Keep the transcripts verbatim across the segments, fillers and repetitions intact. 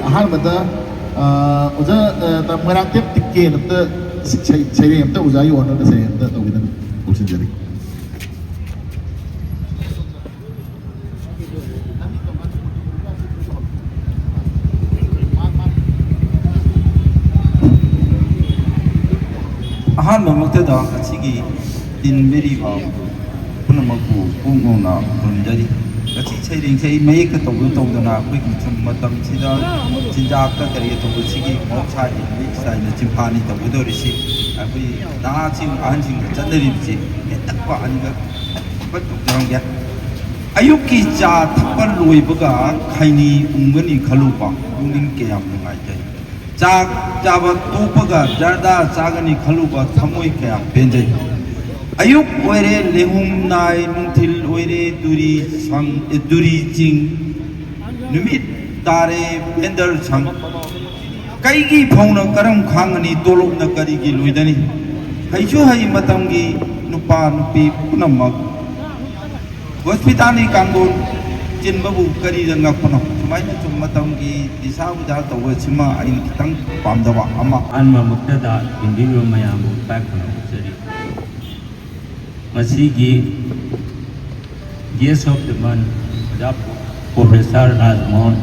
ꯑꯍꯥꯟꯕꯗ ꯑ, ꯑꯣꯖꯥ, ꯑ, ꯃꯣꯏꯔꯥꯡꯊꯦꯝ ꯇꯤꯀꯦꯟ ꯑꯝꯇ, ꯁꯩ- ꯁꯩꯔꯦꯡ ꯑꯝꯇ ꯑꯣꯖꯥꯒꯤ ꯑꯣꯅꯔꯗ ꯁꯩꯔꯦꯡ ꯑꯝꯇ ꯇꯧꯕꯤꯗꯅ ꯂꯧꯁꯤꯟꯖꯔꯤ꯫ ꯑꯍꯥꯟꯕꯃꯛꯇꯗ ꯉꯁꯤꯒꯤ ꯇꯤꯟꯕꯤꯔꯤꯕ ꯄꯨꯝꯅꯃꯛꯄꯨ ꯄꯨꯛꯅꯧꯅ ꯈꯨꯔꯨꯝꯖꯔꯤ꯫ ꯉꯁꯤ ꯁꯩꯔꯦꯡꯁꯦ ꯑꯩ ꯃꯌꯦꯛꯇ ꯇꯧꯗꯨꯅ ꯇꯧꯗꯅ ꯑꯩꯈꯣꯏꯒꯤ ꯁꯨꯝ ꯃꯇꯝꯁꯤꯗ ꯆꯤꯟꯖꯥꯛꯇ ꯀꯔꯤ ꯇꯧꯕꯁꯤꯒꯤ ꯃꯍꯧꯁꯥꯒꯤ ꯂꯤꯛ ꯁꯥꯏꯅ ꯆꯤꯟꯐꯥꯅꯤ ꯇꯧꯒꯗꯧꯔꯤꯁꯤ꯫ ꯑꯩꯈꯣꯏ ꯅꯍꯥꯁꯤꯡ ꯑꯍꯟꯁꯤꯡꯅ ꯆꯠꯅꯔꯤꯕꯁꯤ ꯍꯦꯟꯇꯛꯄ ꯑꯅꯤꯈꯛ ꯈꯛ ꯇꯧꯖꯔꯝꯒꯦ꯫ ꯑꯌꯨꯛꯀꯤ ꯆꯥ ꯊꯛꯄ ꯂꯣꯏꯕꯒ ꯈꯩꯅꯤ ꯎꯪꯒꯅꯤ ꯈꯜꯂꯨꯕ ꯄꯨꯛꯅꯤꯡ ꯀꯌꯥꯝ ꯅꯨꯡꯉꯥꯏꯖꯩ꯫ ꯆꯥꯛ ꯆꯥꯕ ꯇꯣꯛꯄꯒ ꯖꯔꯗꯥ ꯆꯥꯒꯅꯤ ꯈꯜꯂꯨꯕ ꯊꯃꯣꯏ ꯀꯌꯥ ꯄꯦꯟꯖꯩ꯫ ꯑꯌꯨꯛ ꯑꯣꯏꯔꯦ ꯂꯦꯡꯍꯨꯝ ꯅꯥꯏ, ꯅꯨꯡꯊꯤꯜ ꯑꯣꯏꯔꯦ ꯇꯨꯔꯤ ꯁꯪ, ꯑꯦ, ꯇꯨꯔꯤ ꯆꯤꯡ, ꯅꯨꯃꯤꯠ ꯇꯥꯔꯦ ꯕꯦꯟꯗꯔ ꯁꯪ꯫ ꯀꯩꯒꯤ ꯐꯧꯅ ꯀꯔꯝ ꯈꯥꯡꯒꯅꯤ, ꯇꯣꯂꯣꯞꯅ ꯀꯔꯤꯒꯤ ꯂꯣꯏꯗꯅꯤ? ꯍꯩꯁꯨ ꯍꯩ ꯃꯇꯝꯒꯤ ꯅꯨꯄꯥ ꯅꯨꯄꯤ ꯄꯨꯝꯅꯃꯛ ꯍꯣꯁꯄꯤꯇꯥꯜꯒꯤ ꯀꯥꯡꯊꯣꯟ ꯆꯤꯟꯕꯕꯨ ꯀꯔꯤꯗ ꯉꯛꯄꯅꯣ? ꯁꯨꯃꯥꯏꯅ ꯁꯨꯝ ꯃꯇꯝꯒꯤ ꯗꯤꯁꯥ ꯎꯗꯥ ꯇꯧꯕꯁꯤꯃ ꯑꯩꯅ ꯈꯤꯇꯪ ꯄꯥꯝꯗꯕ ꯑꯃ꯫ ꯑꯍꯥꯟꯕꯃꯛꯇꯗ ꯇꯤꯟꯕꯤꯔꯤꯕ ꯃꯌꯥꯝꯕꯨ ꯏꯀꯥꯏ ꯈꯨꯝꯅꯖꯔꯤ꯫ ꯉꯁꯤꯒꯤ guest of the month ꯑꯣꯖꯥ ꯄ꯭ꯔꯣꯐꯦꯁꯔ ꯔꯥꯖꯃꯣꯍꯟ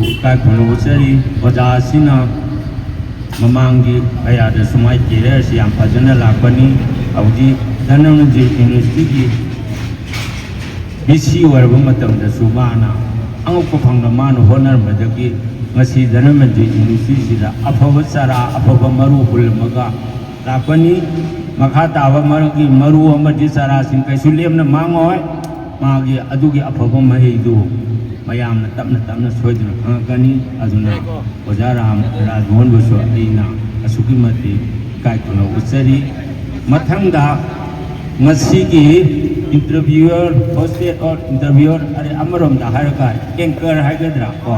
ꯏꯀꯥꯏ ꯈꯨꯝꯅꯕ ꯎꯠꯆꯔꯤ꯫ ꯑꯣꯖꯥ ꯑꯁꯤꯅ ꯃꯃꯥꯡꯒꯤ ꯀꯌꯥꯗꯁꯨ ꯃꯥꯏ career ꯑꯁꯤ ꯌꯥꯝ ꯐꯖꯅ ꯂꯥꯛꯄꯅꯤ꯫ ꯍꯧꯖꯤꯛ ꯙꯅꯃꯟꯖꯨꯔꯤ ꯌꯨꯅꯤꯚꯔꯁꯤꯇꯤꯒꯤ ꯚꯤ ꯁꯤ ꯑꯣꯏꯔꯕ ꯃꯇꯝꯗꯁꯨ ꯃꯥꯅ ꯑꯉꯛꯄ ꯐꯪꯅ ꯃꯥꯅ ꯍꯣꯠꯅꯔꯝꯕꯗꯒꯤ ꯉꯁꯤ ꯙꯅꯃꯟꯖꯨꯔꯤ ꯌꯨꯅꯤꯚꯔꯁꯤꯇꯤꯁꯤꯗ ꯑꯐꯕ ꯆꯥꯔꯥ, ꯑꯐꯕ ꯃꯔꯨ ꯍꯨꯜꯂꯝꯃꯒ ꯂꯥꯛꯄꯅꯤ꯫ ꯃꯈꯥ ꯇꯥꯕ ꯃꯔꯨꯒꯤ ꯃꯔꯨ ꯑꯃꯗꯤ ꯆꯥꯔꯥꯁꯤꯡ ꯀꯩꯁꯨ ꯂꯦꯝꯅ ꯃꯥꯡꯉꯣꯏ꯫ ꯃꯥꯒꯤ ꯑꯗꯨꯒꯤ ꯑꯐꯕ ꯃꯍꯩꯗꯨ ꯃꯌꯥꯝꯅ ꯇꯞꯅ ꯇꯞꯅ ꯁꯣꯏꯗꯅ ꯈꯪꯉꯛꯀꯅꯤ꯫ ꯑꯗꯨꯅ ꯑꯣꯖꯥ ꯔꯥꯝ ꯔꯥꯖꯃꯣꯍꯟꯕꯨꯁꯨ ꯑꯩꯅ ꯑꯁꯨꯛꯀꯤ ꯃꯇꯤꯛ ꯏꯀꯥꯏ ꯈꯨꯝꯅꯕ ꯎꯠꯆꯔꯤ꯫ ꯃꯊꯪꯗ ꯉꯁꯤꯒꯤ interviewer, hosted or interviewer, ꯑꯗꯩ ꯑꯃꯔꯣꯝꯗ ꯍꯥꯏꯔꯒ anchor ꯍꯥꯏꯒꯗ꯭ꯔꯥ ꯀꯣ,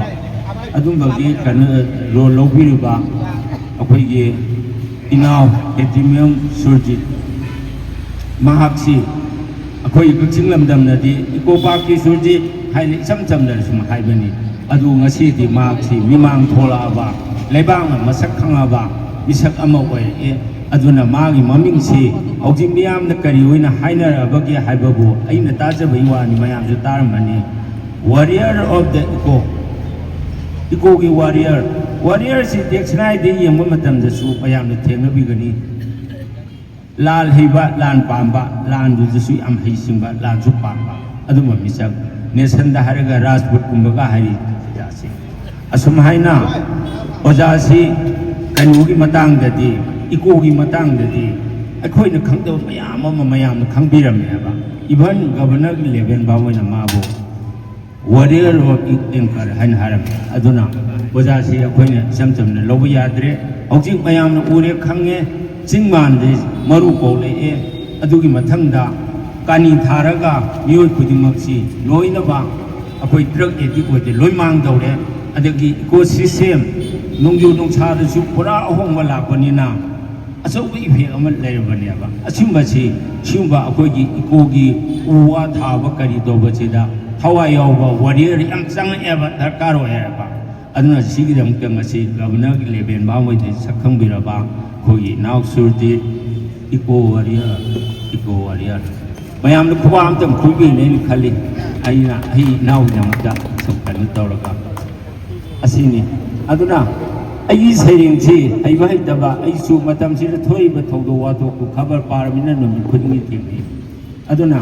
ꯑꯗꯨꯝꯕꯒꯤ ꯀꯩꯅꯣ ꯔꯣꯜ ꯂꯧꯕꯤꯔꯤꯕ ꯑꯩꯈꯣꯏꯒꯤ ꯏꯅꯥꯎ ꯀꯦꯇꯤꯃꯤꯌꯝ ꯁꯨꯔꯖꯤꯠ, ꯃꯍꯥꯛꯁꯤ ꯑꯩꯈꯣꯏ ꯀꯛꯆꯤꯡ ꯂꯝꯗꯝꯅꯗꯤ ꯏꯀꯣ ꯄꯥꯔꯛꯀꯤ ꯁꯨꯔꯖꯤꯠ ꯍꯥꯏꯅ ꯏꯆꯝ ꯆꯝꯅ ꯁꯨꯝ ꯍꯥꯏꯕꯅꯤ꯫ ꯑꯗꯨ ꯉꯁꯤꯗꯤ ꯃꯍꯥꯛꯁꯤ ꯃꯤꯃꯥꯡ ꯊꯣꯛꯂꯛꯑꯕ, ꯂꯩꯕꯥꯛꯅ ꯃꯁꯛ ꯈꯪꯉꯕ ꯃꯤꯁꯛ ꯑꯃ ꯑꯣꯏꯔꯛꯑꯦ꯫ ꯑꯗꯨꯅ ꯃꯥꯒꯤ ꯃꯃꯤꯡꯁꯤ ꯍꯧꯖꯤꯛ ꯃꯤꯌꯥꯝꯅ ꯀꯔꯤ ꯑꯣꯏꯅ ꯍꯥꯏꯅꯔꯛꯑꯕꯒꯦ ꯍꯥꯏꯕꯕꯨ ꯑꯩꯅ ꯇꯥꯖꯕꯒꯤ ꯋꯥꯅꯤ, ꯃꯌꯥꯝꯁꯨ ꯇꯥꯔꯝꯃꯅꯤ꯫ Warrior of the Eco, ꯏꯀꯣꯒꯤ ꯋꯥꯔꯤꯌꯔ꯫ ꯋꯥꯔꯤꯌꯔꯁꯤ ꯗꯤꯛꯁꯅꯥꯔꯤꯗ ꯌꯦꯡꯕ ꯃꯇꯝꯗꯁꯨ ꯃꯌꯥꯝꯅ ꯊꯦꯡꯅꯕꯤꯒꯅꯤ꯫ ꯂꯥꯟ ꯍꯩꯕ, ꯂꯥꯟ ꯄꯥꯝꯕ, ꯂꯥꯟꯗꯨꯗꯁꯨ ꯌꯥꯝ ꯍꯩꯁꯤꯡꯕ, ꯂꯥꯟꯁꯨ ꯄꯥꯝꯕ ꯑꯗꯨꯝꯕ ꯃꯤꯁꯛ꯫ ꯅꯦꯁꯟꯗ ꯍꯥꯏꯔꯒ ꯔꯥꯖꯄꯨꯠꯀꯨꯝꯕꯒ ꯍꯥꯏꯔꯤ ꯑꯣꯖꯥꯁꯦ꯫ ꯑꯁꯨꯝ ꯍꯥꯏꯅ ꯑꯣꯖꯥꯁꯤ ꯀꯩꯅꯣꯒꯤ ꯃꯇꯥꯡꯗꯗꯤ, ꯏꯀꯣꯒꯤ ꯃꯇꯥꯡꯗꯗꯤ ꯑꯩꯈꯣꯏꯅ ꯈꯪꯗꯕ ꯃꯌꯥꯝ ꯑꯃ ꯃꯌꯥꯝꯅ ꯈꯪꯕꯤꯔꯝꯃꯦꯕ꯫ Even ꯒꯕꯔꯅꯔꯒꯤ ꯂꯦꯚꯦꯜ ꯐꯥꯎ ꯑꯣꯏꯅ ꯃꯥꯕꯨ Warrior of Anchor ꯍꯥꯏꯅ ꯍꯥꯏꯔꯝꯃꯤ꯫ ꯑꯗꯨꯅ ꯑꯣꯖꯥꯁꯤ ꯑꯩꯈꯣꯏꯅ ꯏꯆꯝ ꯆꯝꯅ ꯂꯧꯕ ꯌꯥꯗ꯭ꯔꯦ꯫ ꯍꯧꯖꯤꯛ ꯃꯌꯥꯝꯅ ꯎꯔꯦ ꯈꯪꯉꯦ, ꯆꯤꯡ ꯃꯥꯟꯗ ꯃꯔꯨ ꯀꯣꯛꯂꯛꯑꯦ꯫ ꯑꯗꯨꯒꯤ ꯃꯊꯪꯗ ꯀꯥꯅꯤ ꯊꯥꯔꯒ ꯃꯤꯑꯣꯏ ꯈꯨꯗꯤꯡꯃꯛꯁꯤ ꯂꯣꯏꯅꯃꯛ ꯑꯩꯈꯣꯏ ꯗ꯭ꯔꯒ ꯑꯦꯗꯤꯛ ꯑꯣꯏꯗꯦ, ꯂꯣꯏ ꯃꯥꯡꯗꯧꯔꯦ꯫ ꯑꯗꯒꯤ ꯏꯀꯣ ꯁꯤꯁꯇꯦꯝ, ꯅꯣꯡꯖꯨ ꯅꯨꯡꯁꯥꯗꯁꯨ ꯄꯨꯔꯥ ꯑꯍꯣꯡꯕ ꯂꯥꯛꯄꯅꯤꯅ ꯑꯆꯧꯕ ꯏꯐꯦꯛ ꯑꯃ ꯂꯩꯔꯕꯅꯦꯕ꯫ ꯑꯁꯤꯒꯨꯝꯕꯁꯤ, ꯁꯤꯒꯨꯝꯕ ꯑꯩꯈꯣꯏꯒꯤ ꯏꯀꯣꯒꯤ ꯎ ꯋꯥ ꯊꯥꯕ ꯀꯔꯤ ꯇꯧꯕꯁꯤꯗ ꯊꯋꯥꯏ ꯌꯥꯎꯕ ꯋꯥꯔꯤꯌꯔ ꯌꯥꯝ ꯆꯪꯉꯛꯑꯦꯕ, ꯗꯔꯀꯥꯔ ꯑꯣꯏꯌꯦꯕ꯫ ꯑꯗꯨꯅ ꯁꯤꯒꯤꯗꯃꯛꯇ ꯉꯁꯤ ꯒꯕꯔꯅꯔꯒꯤ ꯂꯦꯚꯦꯜ ꯐꯥꯎꯕꯗꯒꯤ ꯁꯛ ꯈꯪꯕꯤꯔꯕ ꯑꯩꯈꯣꯏꯒꯤ ꯏꯅꯥꯎ Surjit, eco warrior, eco warrior. ꯃꯌꯥꯝꯅ ꯈꯨꯕꯥꯛ ꯑꯝꯇꯪ ꯈꯨꯕꯤꯅꯦꯅ ꯈꯜꯂꯤ꯫ ꯑꯩꯅ ꯑꯩ ꯏꯅꯥꯎꯒꯤꯗꯃꯛꯇ ꯁꯨꯝ ꯀꯩꯅꯣ ꯇꯧꯔꯒ ꯑꯁꯤꯅꯤ꯫ ꯑꯗꯨꯅ ꯑꯩꯒꯤ ꯁꯩꯔꯦꯡꯁꯤ ꯍꯩꯕ ꯍꯩꯇꯕ, ꯑꯩꯁꯨ ꯃꯇꯝꯁꯤꯗ ꯊꯣꯛꯏꯕ ꯊꯧꯗꯣꯛ ꯋꯥꯊꯣꯛꯇꯨ ꯈꯕꯔ ꯄꯥꯔꯕꯅꯤꯅ ꯅꯨꯃꯤꯠ ꯈꯨꯗꯤꯡꯒꯤ ꯊꯦꯡꯅꯩ꯫ ꯑꯗꯨꯅ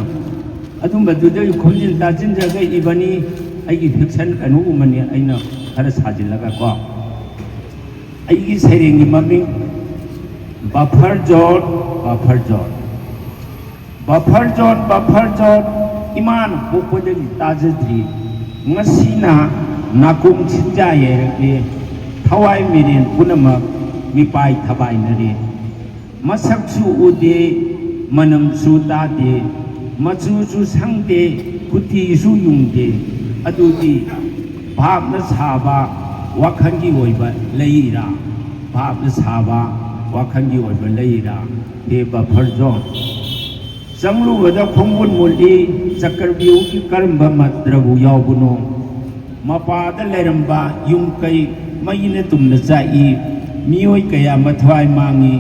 ꯑꯗꯨꯝꯕꯗꯨꯗ ꯈꯣꯝꯖꯤꯟ ꯇꯥꯁꯤꯟꯖꯒ ꯏꯕꯅꯤ꯫ ꯑꯩꯒꯤ ꯐꯤꯛꯁꯟ ꯀꯩꯅꯣꯒꯨꯝꯕꯅꯤ, ꯑꯩꯅ ꯈꯔ ꯁꯥꯖꯤꯜꯂꯒ ꯀꯣ꯫ ꯑꯩꯒꯤ ꯁꯩꯔꯦꯡꯒꯤ ꯃꯃꯤꯡ Buffer Zone, Buffer Zone꯫ Buffer Zone, Buffer Zone, ꯏꯃꯥꯅ ꯄꯣꯛꯄꯗꯒꯤ ꯇꯥꯖꯗ꯭ꯔꯤ꯫ ꯉꯁꯤꯅ ꯅꯥꯀꯣꯡ ꯁꯤꯟꯖꯥ ꯌꯩꯔꯛꯂꯦ꯫ ꯊꯋꯥꯏ ꯃꯤꯔꯦꯟ ꯄꯨꯝꯅꯃꯛ ꯃꯤꯄꯥꯏ ꯊꯕꯥꯏꯅꯔꯦ꯫ ꯃꯁꯛꯁꯨ ꯎꯗꯦ, ꯃꯅꯝꯁꯨ ꯇꯥꯗꯦ, ꯃꯆꯨꯁꯨ ꯁꯪꯗꯦ, ꯀꯨꯇꯤꯁꯨ ꯌꯨꯡꯗꯦ꯫ ꯑꯗꯨꯗꯤ ꯚꯥꯞꯅ ꯁꯥꯕ ꯋꯥꯈꯜꯒꯤ ꯑꯣꯏꯕ ꯂꯩꯔꯥ? ꯚꯥꯞꯅ ꯁꯥꯕ ꯋꯥꯈꯜꯒꯤ ꯑꯣꯏꯕ ꯂꯩꯔꯥ? ꯍꯦ Buffer Zone꯫ ꯆꯪꯂꯨꯕꯗ ꯈꯣꯡꯒꯨꯟ ꯃꯨꯠꯂꯤ꯫ ꯆꯀ꯭ꯔꯕ꯭ꯌꯨꯍꯒꯤ ꯀꯔꯝꯕ ꯃꯟꯇ꯭ꯔꯕꯨ ꯌꯥꯎꯕꯅꯣ? ꯃꯄꯥꯗ ꯂꯩꯔꯝꯕ ꯌꯨꯝ ꯀꯩ ꯃꯩꯅ ꯇꯨꯝꯅ ꯆꯥꯛꯏ꯫ ꯃꯤꯑꯣꯏ ꯀꯌꯥ ꯃꯊ꯭ꯋꯥꯏ ꯃꯥꯡꯏ꯫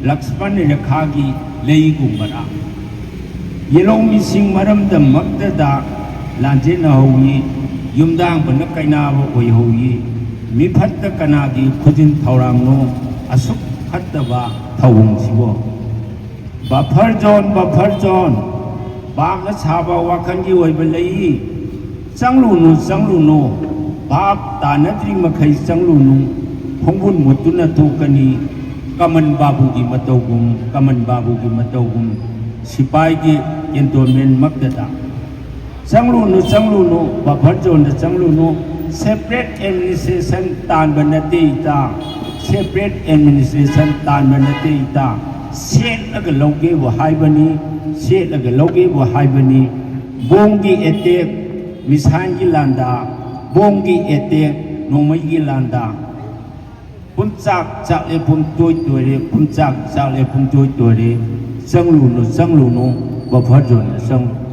ꯂꯛꯁꯃꯟ ꯔꯦꯈꯥꯒꯤ ꯂꯩꯒꯨꯝꯕꯔꯥ꯫ ꯌꯦꯜꯍꯧꯃꯤꯁꯤꯡ ꯃꯔꯝꯗꯃꯛꯇꯗ ꯂꯥꯟꯖꯦꯟꯅꯍꯧꯏ꯫ ꯌꯨꯝꯗꯥꯡꯕꯅ ꯀꯩꯅꯥꯕ ꯑꯣꯏꯍꯧꯏ꯫ ꯃꯤꯐꯠꯇ ꯀꯅꯥꯒꯤ ꯈꯨꯖꯤꯟ ꯊꯧꯔꯥꯡꯅꯣ ꯑꯁꯨꯛ ꯐꯠꯇꯕ ꯊꯧꯑꯣꯡꯁꯤꯕꯣ? Buffer zone, buffer zone꯫ ꯄꯥꯝꯅ ꯁꯥꯕ ꯋꯥꯈꯜꯒꯤ ꯑꯣꯏꯕ ꯂꯩ꯫ ꯆꯪꯂꯨꯅꯨ, ꯆꯪꯂꯨꯅꯨ꯫ ꯚꯥꯞ ꯇꯥꯅꯗ꯭ꯔꯤ ꯃꯈꯩ ꯆꯪꯂꯨꯅꯨ꯫ ꯈꯣꯡꯒꯨꯟ ꯃꯨꯠꯇꯨꯅ ꯇꯣꯛꯀꯅꯤ꯫ ꯀꯃꯟ ꯕꯥꯕꯨꯒꯤ ꯃꯇꯧꯒꯨꯝ, ꯀꯃꯟ ꯕꯥꯕꯨꯒꯤ ꯃꯇꯧꯒꯨꯝ꯫ ꯁꯤꯄꯥꯏꯒꯤ cantonment ꯃꯛꯇꯗ꯫ ꯆꯪꯂꯨꯅꯨ, ꯆꯪꯂꯨꯅꯨ, buffer zoneꯗ ꯆꯪꯂꯨꯅꯨ꯫ Separate administration ꯇꯥꯟꯕ ꯅꯠꯇꯦ ꯏꯇꯥ꯫ Separate administration ꯇꯥꯟꯕ ꯅꯠꯇꯦ ꯏꯇꯥ꯫ ꯁꯦꯠꯂꯒ ꯂꯧꯒꯦꯕꯨ ꯍꯥꯏꯕꯅꯤ, ꯁꯦꯠꯂꯒ ꯂꯧꯒꯦꯕꯨ ꯍꯥꯏꯕꯅꯤ꯫ ꯕꯣꯝꯒꯤ attack, missileꯒꯤ ꯂꯥꯟꯗꯥ, ꯕꯣꯝꯒꯤ attack, ꯅꯣꯡꯃꯩꯒꯤ ꯂꯥꯟꯗꯥ꯫ ꯄꯨꯝꯆꯥꯛ ꯆꯥꯛꯂꯦ ꯄꯨꯝꯇꯣꯏ ꯇꯣꯏꯔꯦ, ꯄꯨꯝꯆꯥꯛ ꯆꯥꯛꯂꯦ ꯄꯨꯝꯇꯣꯏ ꯇꯣꯏꯔꯦ꯫ ꯆꯪꯂꯨꯅꯨ, ꯆꯪꯂꯨꯅꯨ, buffer zoneꯗ ꯆꯪꯂꯨꯅꯨ꯫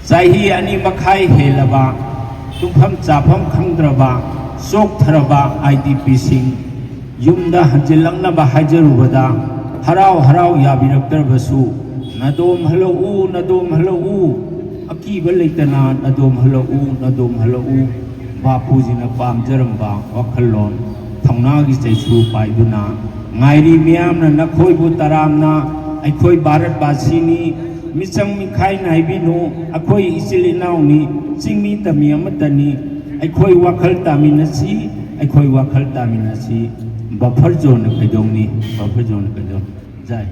ꯆꯍꯤ ꯑꯅꯤ ꯃꯈꯥꯏ ꯍꯦꯜꯂꯕ, ꯇꯨꯝꯐꯝ ꯆꯥꯐꯝ ꯈꯪꯗ꯭ꯔꯕ, ꯆꯣꯛꯊꯔꯕ IDPꯁꯤꯡ ꯌꯨꯝꯗ ꯍꯟꯖꯤꯜꯂꯛꯅꯕ ꯍꯥꯏꯖꯔꯨꯕꯗ, ꯍꯔꯥꯎ ꯍꯔꯥꯎ ꯌꯥꯕꯤꯔꯛꯇ꯭ꯔꯕꯁꯨ, "ꯅꯗꯣꯝ ꯍꯜꯂꯛꯎ, ꯅꯗꯣꯝ ꯍꯜꯂꯛꯎ, ꯑꯀꯤꯕ ꯂꯩꯇꯅ ꯅꯗꯣꯝ ꯍꯜꯂꯛꯎ, ꯅꯗꯣꯝ ꯍꯜꯂꯛꯎ"꯫ ꯕꯥꯄꯨꯖꯤꯅ ꯄꯥꯝꯖꯔꯝꯕ ꯋꯥꯈꯜꯂꯣꯟ, ꯊꯧꯅꯥꯒꯤ ꯆꯩꯁꯨ ꯄꯥꯏꯗꯨꯅ ꯉꯥꯏꯔꯤ ꯃꯤꯌꯥꯝꯅ ꯅꯈꯣꯏꯕꯨ ꯇꯔꯥꯝꯅ꯫ ꯑꯩꯈꯣꯏ ꯚꯥꯔꯠꯕꯥꯁꯤꯅꯤ, ꯃꯤꯆꯪ ꯃꯤꯈꯥꯏ ꯅꯥꯏꯕꯤꯅꯨ꯫ ꯑꯩꯈꯣꯏ ꯏꯆꯤꯜ ꯏꯅꯥꯎꯅꯤ, ꯆꯤꯡꯃꯤ ꯇꯝꯃꯤ ꯑꯃꯠꯇꯅꯤ꯫ ꯑꯩꯈꯣꯏ ꯋꯥꯈꯜ ꯇꯥꯃꯤꯟꯅꯁꯤ, ꯑꯩꯈꯣꯏ ꯋꯥꯈꯜ ꯇꯥꯃꯤꯟꯅꯁꯤ꯫ Buffer zoneꯅ ꯀꯩꯗꯧꯅꯤ? Buffer zoneꯅ ꯀꯩꯗꯧꯅꯤ? ꯖꯥꯏ꯫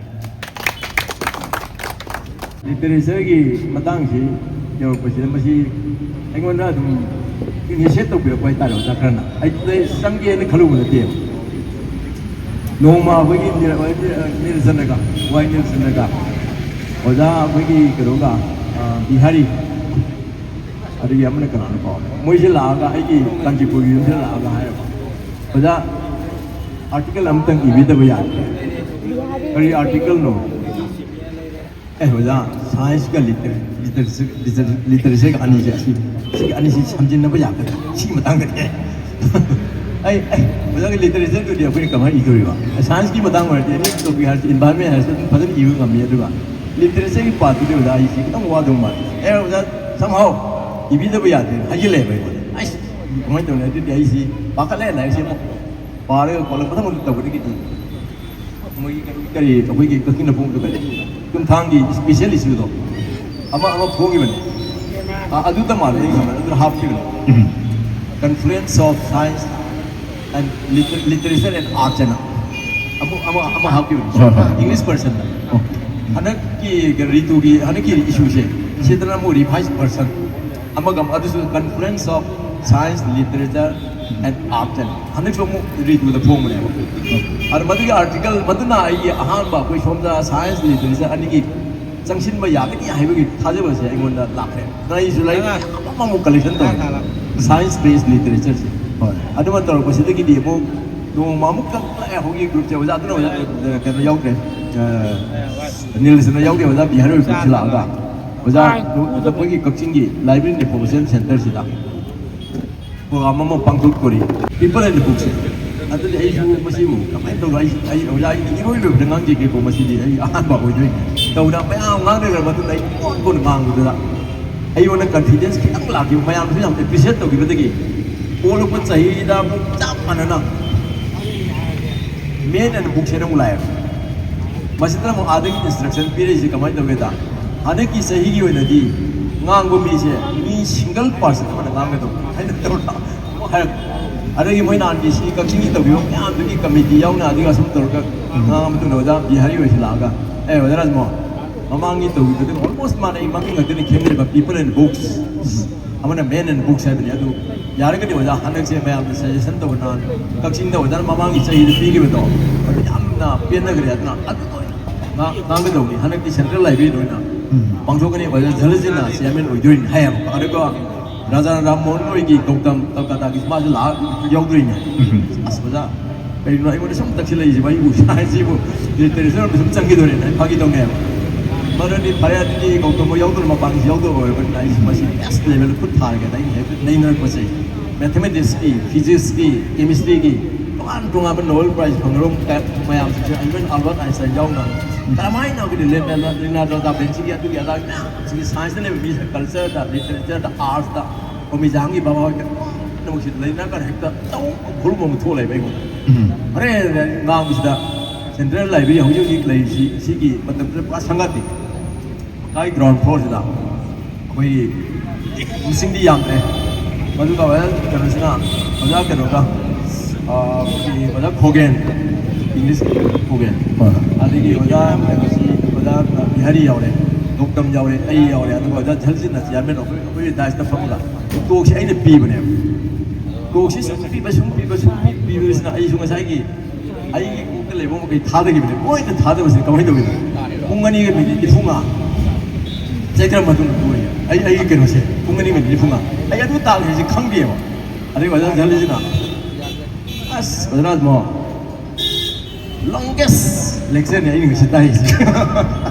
Literatureꯒꯤ ꯃꯇꯥꯡꯁꯤ ꯌꯧꯔꯛꯄꯁꯤꯗ, ꯃꯁꯤ ꯑꯩꯉꯣꯟꯗ ꯑꯗꯨꯝ initiate ꯇꯧꯕꯤꯔꯛꯄ ꯍꯥꯏꯇꯥꯔꯦ, ꯑꯣꯖꯥ ꯈꯔꯅ꯫ ꯑꯩ ꯆꯪꯒꯦꯅ ꯈꯜꯂꯨꯕ ꯅꯠꯇꯦꯕ꯫ ꯅꯣꯡꯃ ꯑꯩꯈꯣꯏꯒꯤ ꯅꯤꯔ-, ꯅꯤꯔꯆꯟꯗ꯭ꯔꯒ, ꯋꯥꯏ ꯅꯤꯔꯆꯟꯗ꯭ꯔꯒ, ꯑꯣꯖꯥ ꯑꯩꯈꯣꯏꯒꯤ ꯀꯩꯅꯣꯒ, ꯑ, ꯕꯤꯍꯥꯔꯤ, ꯑꯗꯒꯤ ꯑꯃꯅ ꯀꯅꯥꯅꯣ ꯀꯥꯎꯔꯦ꯫ ꯃꯣꯏꯁꯦ ꯂꯥꯛꯑꯒ, ꯑꯩꯒꯤ ꯀꯥꯟꯆꯤꯄꯨꯔꯒꯤ ꯌꯨꯝꯁꯤꯗ ꯂꯥꯛꯑꯒ ꯍꯥꯏꯔꯕ, "ꯑꯣꯖꯥ, article ꯑꯃꯇꯪ ꯏꯕꯤꯗꯕ ꯌꯥꯗ꯭ꯔꯦ"꯫ "ꯀꯔꯤ articleꯅꯣ?" ꯑꯦ ꯑꯣꯖꯥ, ꯁꯥꯏꯟꯁꯀ ꯂꯤꯇꯔꯦꯆꯔꯒ ꯑꯅꯤꯁꯦ, ꯑꯁꯤ ꯁꯤꯒꯤ ꯑꯅꯤꯁꯤ ꯁꯝꯖꯤꯟꯅꯕ ꯌꯥꯒꯗ꯭ꯔꯥ? ꯁꯤꯒꯤ ꯃꯇꯥꯡꯗꯗꯤ ꯑꯩ ꯑꯩ ꯑꯣꯖꯥꯒꯤ ꯂꯤꯇꯔꯦꯆꯔꯗꯨꯗꯤ ꯑꯩꯈꯣꯏꯅ ꯀꯃꯥꯏꯅ ꯏꯗꯣꯔꯤꯕ? ꯁꯥꯏꯟꯁꯀꯤ ꯃꯇꯥꯡ ꯑꯣꯏꯔꯗꯤ ꯑꯦꯅꯤ ꯇꯣꯄꯤꯛ ꯍꯥꯏꯔꯁꯨ, ꯏꯟꯚꯥꯏꯔꯣꯟꯃꯦꯟ ꯍꯥꯏꯔꯁꯨ ꯑꯗꯨꯝ ꯐꯖꯅ ꯏꯕ ꯉꯝꯃꯤ꯫ ꯑꯗꯨꯒ ꯂꯤꯇꯔꯦꯆꯔꯒꯤ ꯄꯥꯔꯠꯇꯨꯗꯤ ꯑꯣꯖꯥ ꯑꯩꯁꯤ ꯈꯤꯇꯪ ꯋꯥꯗꯧ ꯃꯥꯜꯂꯦ꯫ ꯑꯦ ꯑꯣꯖꯥ, somehow ꯏꯕꯤꯗꯕ ꯌꯥꯗꯦ ꯍꯥꯏꯖꯤꯜꯂꯛꯑꯦꯕ ꯑꯩꯉꯣꯟꯗ꯫ ꯑꯩꯁ, ꯀꯃꯥꯏꯅ ꯇꯧꯅꯤ? ꯑꯗꯨꯗꯤ ꯑꯩꯁꯤ ꯄꯥꯈꯠꯂꯦ, ꯂꯥꯏꯔꯤꯛꯁꯦ ꯑꯃꯨꯛ ꯄꯥꯔꯒ ꯈꯣꯠꯂꯒ ꯃꯊꯪ ꯃꯊꯪ ꯇꯧꯕꯗꯒꯤꯗꯤ ꯃꯣꯏꯒꯤ ꯀꯔꯤ, ꯀꯔꯤ ꯑꯩꯈꯣꯏꯒꯤ ꯀꯛꯆꯤꯡ ꯂꯧꯐꯝꯗꯨ ꯀꯔꯤ, ꯆꯨꯝꯊꯥꯡꯒꯤ ꯏꯁꯄꯤꯁꯦꯜ ꯏꯁꯨꯗꯣ ꯑꯃ ꯑꯃ ꯐꯣꯡꯈꯤꯕꯅꯤ꯫ ꯑ, ꯑꯗꯨꯗ ꯃꯥꯜꯂꯦ ꯑꯩ ꯈꯟꯕꯗ, ꯑꯗꯨꯗ ꯍꯥꯞꯈꯤꯕꯅꯤ꯫ Confluence of Science and Liter- Literature and Arts ꯍꯥꯏꯅ ꯑꯃꯨꯛ ꯑꯃ ꯑꯃ ꯍꯥꯞꯈꯤꯕꯅꯤ꯫ ꯍꯣꯏ, ꯍꯣꯏ꯫ ꯏꯪꯂꯤꯁ ꯚꯔꯁꯟꯗ꯫ ꯑꯣ꯫ ꯍꯟꯗꯛꯀꯤ ꯔꯤꯇꯨꯒꯤ ꯍꯟꯗꯛꯀꯤ ꯏꯁꯨꯁꯦ ꯁꯤꯗꯅ ꯑꯃꯨꯛ ꯔꯤꯚꯥꯏꯁ ꯚꯔꯁꯟ ꯑꯃꯒ ꯑꯃ, ꯑꯗꯨꯁꯨ Confluence of Science, Literature and Arts ꯍꯥꯏꯅ ꯍꯟꯗꯛꯁꯨ ꯑꯃꯨꯛ ꯔꯤꯇꯨꯗ ꯐꯣꯡꯕꯅꯦꯕ꯫ ꯑꯗꯣ ꯃꯗꯨꯒꯤ ꯑꯥꯔꯇꯤꯀꯜ ꯃꯗꯨꯅ ꯑꯩꯒꯤ ꯑꯍꯥꯟꯕ ꯑꯩꯈꯣꯏ ꯁꯣꯝꯗ ꯁꯥꯏꯟꯁ ꯂꯤꯇꯔꯦꯆꯔ ꯑꯅꯤꯒꯤ ꯆꯪꯁꯤꯟꯕ ꯌꯥꯒꯅꯤ ꯍꯥꯏꯕꯒꯤ ꯊꯥꯖꯕꯁꯦ ꯑꯩꯉꯣꯟꯗ ꯂꯥꯛꯈ꯭ꯔꯦ꯫ ꯑꯗꯨꯅ ꯑꯩꯁꯨ ꯂꯥꯏꯔꯤꯛ ꯃꯌꯥꯝ ꯑꯃꯃꯨꯛ ꯀꯂꯦꯛꯁꯟ ꯇꯧꯔꯦ, ꯁꯥꯏꯟꯁ ꯕꯦꯁ ꯂꯤꯇꯔꯦꯆꯔꯁꯦ꯫ ꯍꯣꯏ꯫ ꯑꯗꯨꯃ ꯇꯧꯔꯛꯄꯁꯤꯗꯒꯤꯗꯤ ꯑꯃꯨꯛ ꯅꯣꯡꯃ ꯑꯃꯨꯛꯇꯪ ꯂꯥꯛꯑꯦ ꯑꯩꯈꯣꯏꯒꯤ ꯒ꯭ꯔꯨꯞꯁꯦ꯫ ꯑꯣꯖꯥ ꯑꯗꯨꯅ ꯑꯣꯖꯥ ꯀꯩꯅꯣ ꯌꯥꯎꯗ꯭ꯔꯦ, ꯑ, ꯅꯤꯜꯁꯅ ꯌꯥꯎꯗꯦ꯫ ꯑꯣꯖꯥ ꯕꯤꯍꯥꯔꯤ ꯑꯣꯏꯕ ꯒ꯭ꯔꯨꯞꯁꯤ ꯂꯥꯛꯑꯒ ꯑꯣꯖꯥ ꯑꯩꯈꯣꯏꯒꯤ ꯀꯛꯆꯤꯡꯒꯤ ꯂꯥꯏꯕ꯭ꯔꯦꯔꯤ ꯄ꯭ꯔꯣꯐꯦꯁꯅꯦꯜ ꯁꯦꯟꯇꯔꯁꯤꯗ ꯄ꯭ꯔꯣꯒ꯭ꯔꯥꯝ ꯑꯃ ꯄꯥꯡꯊꯣꯛꯇꯣꯔꯤ, ꯄꯤꯄꯜ ꯑꯦꯟ ꯕꯨꯛꯁꯦ꯫ ꯑꯗꯨꯗꯤ ꯑꯩꯁꯨ ꯃꯁꯤꯕꯨ ꯀꯃꯥꯏꯅ ꯇꯧꯔ, ꯑꯩ ꯑꯩ ꯑꯣꯖꯥ ꯑꯩ ꯏꯔꯣꯏ ꯂꯣꯏꯕꯗ ꯉꯥꯡꯖꯒꯦꯀꯣ, ꯃꯁꯤꯗꯤ ꯑꯩ ꯑꯍꯥꯟꯕ ꯑꯣꯏꯗꯣꯏꯅꯤ꯫ ꯇꯧꯗ ꯃꯌꯥꯝ ꯉꯥꯡꯅꯈ꯭ꯔ ꯃꯇꯨꯡꯗ ꯑꯩ ꯀꯣꯟ ꯀꯣꯟꯅ ꯉꯥꯡꯕꯗꯨꯗ ꯑꯩꯉꯣꯟꯗ ꯀꯟꯐꯤꯗꯦꯟꯁ ꯈꯤꯇꯪ ꯂꯥꯛꯈꯤꯕ, ꯃꯌꯥꯝꯁꯨ ꯌꯥꯝ ꯑꯦꯄ꯭ꯔꯤꯁꯤꯌꯦꯠ ꯇꯧꯈꯤꯕꯗꯒꯤ ꯑꯣꯜꯂꯛꯄ ꯆꯍꯤꯗ ꯑꯃꯨꯛ ꯆꯞ ꯃꯥꯟꯅꯅ ꯃꯦꯟ ꯑꯦꯟ ꯕꯨꯛꯁꯦ ꯑꯃꯨꯛ ꯂꯥꯛꯑꯦꯕ꯫ ꯃꯁꯤꯗ ꯑꯃꯨꯛ ꯑꯥꯗꯒꯤ ꯏꯟꯁꯇ꯭ꯔꯛꯁꯟ ꯄꯤꯔꯛꯏꯁꯦ ꯀꯃꯥꯏꯅ ꯇꯧꯒꯦꯗ, ꯍꯟꯗꯛꯀꯤ ꯆꯍꯤꯒꯤ ꯑꯣꯏꯅꯗꯤ ꯉꯥꯡꯕ ꯃꯤꯁꯦ ꯃꯤ ꯁꯤꯡꯒꯜ ꯄꯥꯔꯁꯟ ꯑꯃꯅ ꯉꯥꯡꯒꯗꯧꯕ ꯍꯥꯏꯅ ꯇꯧꯔꯒ ꯑꯃꯨꯛ ꯍꯥꯏꯔꯛꯄ꯫ ꯑꯗꯒꯤ ꯃꯣꯏ ꯅꯍꯥꯟꯒꯤ ꯁꯤ ꯀꯛꯆꯤꯡꯒꯤ ꯇꯧꯈꯤꯕ ꯃꯌꯥꯝꯗꯨꯒꯤ ꯀꯃꯤꯇꯤ ꯌꯥꯎꯅ ꯑꯗꯨꯒ ꯑꯁꯨꯝ ꯇꯧꯔꯒ ꯉꯥꯡꯉ ꯃꯇꯨꯡꯗ ꯑꯣꯖꯥ ꯕꯤꯍꯥꯔꯤ ꯑꯣꯏꯁꯤꯜꯂꯛꯑꯒ, "ꯑꯦ ꯑꯣꯖꯥ ꯔꯥꯖꯃꯣꯍꯟ, ꯃꯃꯥꯡꯒꯤ ꯇꯧꯈꯤꯕꯗꯨꯒ ꯑꯣꯜꯃꯣꯁ ꯃꯥꯟꯅꯩ, ꯃꯃꯤꯡ ꯈꯛꯇꯅꯤ ꯈꯦꯠꯅꯔꯤꯕ, ꯄꯤꯄꯜ ꯑꯦꯟ ꯕꯨꯛꯁ, ꯑꯃꯅ ꯃꯦꯟ ꯑꯦꯟ ꯕꯨꯛꯁ ꯍꯥꯏꯕꯅꯤ꯫ ꯑꯗꯨ ꯌꯥꯔꯒꯗꯤ ꯑꯣꯖꯥ ꯍꯟꯗꯛꯁꯦ ꯃꯌꯥꯝꯗ ꯁꯖꯦꯁꯟ ꯇꯧꯕ, ꯅꯍꯥꯟ ꯀꯛꯆꯤꯡꯗ ꯑꯣꯖꯥꯅ ꯃꯃꯥꯡꯒꯤ ꯆꯍꯤꯗ ꯄꯤꯈꯤꯕꯗꯣ ꯑꯗꯨ ꯌꯥꯝꯅ ꯄꯦꯟꯅꯈ꯭ꯔꯦ꯫ ꯑꯗꯨꯅ ꯑꯗꯨ ꯉꯥꯡ- ꯉꯥꯡꯒꯗꯧꯅꯤ꯫ ꯍꯟꯗꯛꯇꯤ ꯁꯦꯟꯇ꯭ꯔꯦꯜ ꯂꯥꯏꯕ꯭ꯔꯦꯔꯤꯗ ꯑꯣꯏꯅ ꯄꯥꯡꯊꯣꯛꯀꯅꯤ꯫ ꯑꯣꯖꯥ ꯙꯅꯖꯤꯠꯅ ꯆꯤꯌꯔꯃꯦꯟ ꯑꯣꯏꯗꯣꯏꯅꯤ ꯍꯥꯏꯌꯦꯕ꯫ ꯑꯗꯨꯒ ꯔꯥꯖꯥ ꯔꯥꯝ ꯃꯣꯍꯟ ꯔꯣꯏꯒꯤ ꯒꯧꯇꯝ ꯀꯜꯀꯇꯥꯒꯤ ꯃꯥꯁꯨ ꯂꯥꯛꯑ ꯌꯥꯎꯗꯣꯏꯅꯦ꯫ ꯑꯁ ꯑꯣꯖꯥ, ꯀꯩꯅꯣ ꯑꯩꯉꯣꯟꯗ ꯁꯨꯝ ꯇꯛꯁꯤꯜꯂꯛꯏꯁꯤꯕꯣ? ꯑꯩꯕꯨ ꯍꯥꯏꯁꯤꯕꯨ ꯂꯤꯇꯔꯦꯆꯔ ꯑꯃ ꯁꯨꯝ ꯆꯪꯈꯤꯗꯣꯔꯦꯅ ꯑꯩ ꯐꯥꯒꯤ ꯇꯧꯅꯦꯕ꯫ ꯑꯗꯨꯗꯤ ꯐꯔꯦ, ꯑꯗꯨꯗꯤ ꯒꯧꯇꯝ ꯍꯣꯏ ꯌꯥꯎꯗꯅ, ꯃꯄꯥꯟꯒꯤꯁꯨ ꯌꯥꯎꯗꯕ ꯑꯣꯏꯔꯕꯅꯤꯅ, ꯑꯩꯁꯨ ꯃꯁꯤ best level ꯈꯨꯠ ꯊꯥꯔꯒꯦ꯫ ꯑꯩꯅ ꯍꯦꯛꯇ ꯅꯩꯅꯔꯛꯄꯁꯦ, mathematics ꯀꯤ, physics ꯀꯤ, chemistry ꯒꯤ, ꯇꯣꯉꯥꯟ ꯇꯣꯉꯥꯟꯕ Nobel Prize ꯐꯪꯅꯔꯣꯝ ꯃꯌꯥꯝꯁꯤꯡꯁꯦ, even Albert Einstein ꯌꯥꯎꯅ, ꯀꯔꯝꯍꯥꯏꯅ ꯑꯩꯈꯣꯏꯒꯤ Leonardo da Vinci ꯒꯤ, ꯑꯗꯨꯒꯤ ꯑꯗꯥꯒꯤ ꯃꯌꯥꯝꯁꯤꯒꯤ science ꯇ ꯂꯩꯕ ꯃꯤꯁꯦ, culture ꯗ, literature ꯗ, arts ꯇ, ꯀꯣꯃꯤꯖꯥꯡꯒꯤ ꯕꯕꯥ ꯍꯣꯏ ꯀꯩꯅꯣ ꯄꯨꯝꯅꯃꯛꯁꯤ ꯂꯩꯅꯔꯒ ꯍꯦꯛꯇ ꯇꯧ ꯈꯨꯔꯨꯝꯕ ꯑꯃ ꯊꯣꯛꯂꯛꯑꯦꯕ ꯑꯩꯉꯣꯟꯗ꯫ ꯎꯝ꯫ ꯍꯣꯔꯦꯟ ꯉꯥꯡꯕꯁꯤꯗ Central Library ꯍꯧꯖꯤꯛ ꯍꯧꯖꯤꯛ ꯂꯩꯔꯤꯁꯤ, ꯁꯤꯒꯤ ꯃꯇꯝꯁꯤꯗ ꯄꯨꯔꯥ ꯁꯪꯒꯥꯇꯦ꯫ ꯃꯈꯥꯒꯤ ground floor ꯁꯤꯗ ꯑꯩꯈꯣꯏꯒꯤ ꯃꯁꯤꯡꯗꯤ ꯌꯥꯝꯗ꯭ꯔꯦ꯫ ꯃꯗꯨꯒ ꯑꯣꯖꯥ ꯀꯩꯅꯣꯁꯤꯅ, ꯑꯣꯖꯥ ꯀꯩꯅꯣꯒ, ꯑ, ꯑꯩꯈꯣꯏꯒꯤ ꯑꯣꯖꯥ ꯈꯣꯒꯦꯟ, English ꯈꯣꯒꯦꯟ, ꯍꯣꯏ꯫ ꯑꯗꯒꯤ ꯑꯣꯖꯥ ꯀꯩꯅꯣꯁꯤ, ꯑꯣꯖꯥ ꯕꯤꯍꯥꯔꯤ ꯌꯥꯎꯔꯦ, ꯒꯧꯇꯝ ꯌꯥꯎꯔꯦ, ꯑꯩ ꯌꯥꯎꯔꯦ, ꯑꯗꯨꯒ ꯑꯣꯖꯥ ꯖꯜꯁꯤꯅ chairman ꯑꯩꯈꯣꯏ, ꯑꯩꯈꯣꯏꯒꯤ dais ꯇ ꯐꯝꯃꯒ talk ꯁꯤ ꯑꯩꯅ ꯄꯤꯕꯅꯦꯕ꯫ Talk ꯁꯤ ꯁꯨꯝ ꯄꯤꯕ, ꯁꯨꯝ ꯄꯤꯕ, ꯁꯨꯝ ꯄꯤ-, ꯄꯤꯕꯁꯤꯅ ꯑꯩꯁꯨ ꯉꯁꯥꯏꯒꯤ ꯑꯩꯒꯤ ꯀꯣꯛꯇ ꯂꯩꯕ ꯃꯈꯩ ꯊꯥꯗꯈꯤꯕꯅꯦ꯫ ꯂꯣꯏꯅ ꯊꯥꯗꯕꯁꯤꯅ ꯀꯃꯥꯏꯅ ꯇꯧꯒꯦꯗ? ꯄꯨꯡ ꯑꯅꯤꯒ minute ꯅꯤꯐꯨ ꯃꯉꯥ ꯆꯠꯈ꯭ꯔ ꯃꯇꯨꯡꯗ ꯇꯣꯛꯑꯦ꯫ ꯑꯩ, ꯑꯩꯒꯤ ꯀꯩꯅꯣꯁꯦ ꯄꯨꯡ ꯑꯅꯤ minute ꯅꯤꯐꯨ ꯃꯉꯥ꯫ ꯑꯩ ꯑꯗꯨ ꯇꯥꯛꯂꯤꯁꯦ ꯈꯪꯗꯦꯕ꯫ ꯑꯗꯩ ꯑꯣꯖꯥ ꯖꯜꯂꯤꯁꯤꯅ, "ꯑꯁ, ꯑꯣꯖꯥ ꯔꯥꯖꯃꯣꯍꯟ, longest lecture ꯅꯦ ꯑꯩꯅ ꯉꯁꯤ ꯇꯥꯛꯏꯁꯦ꯫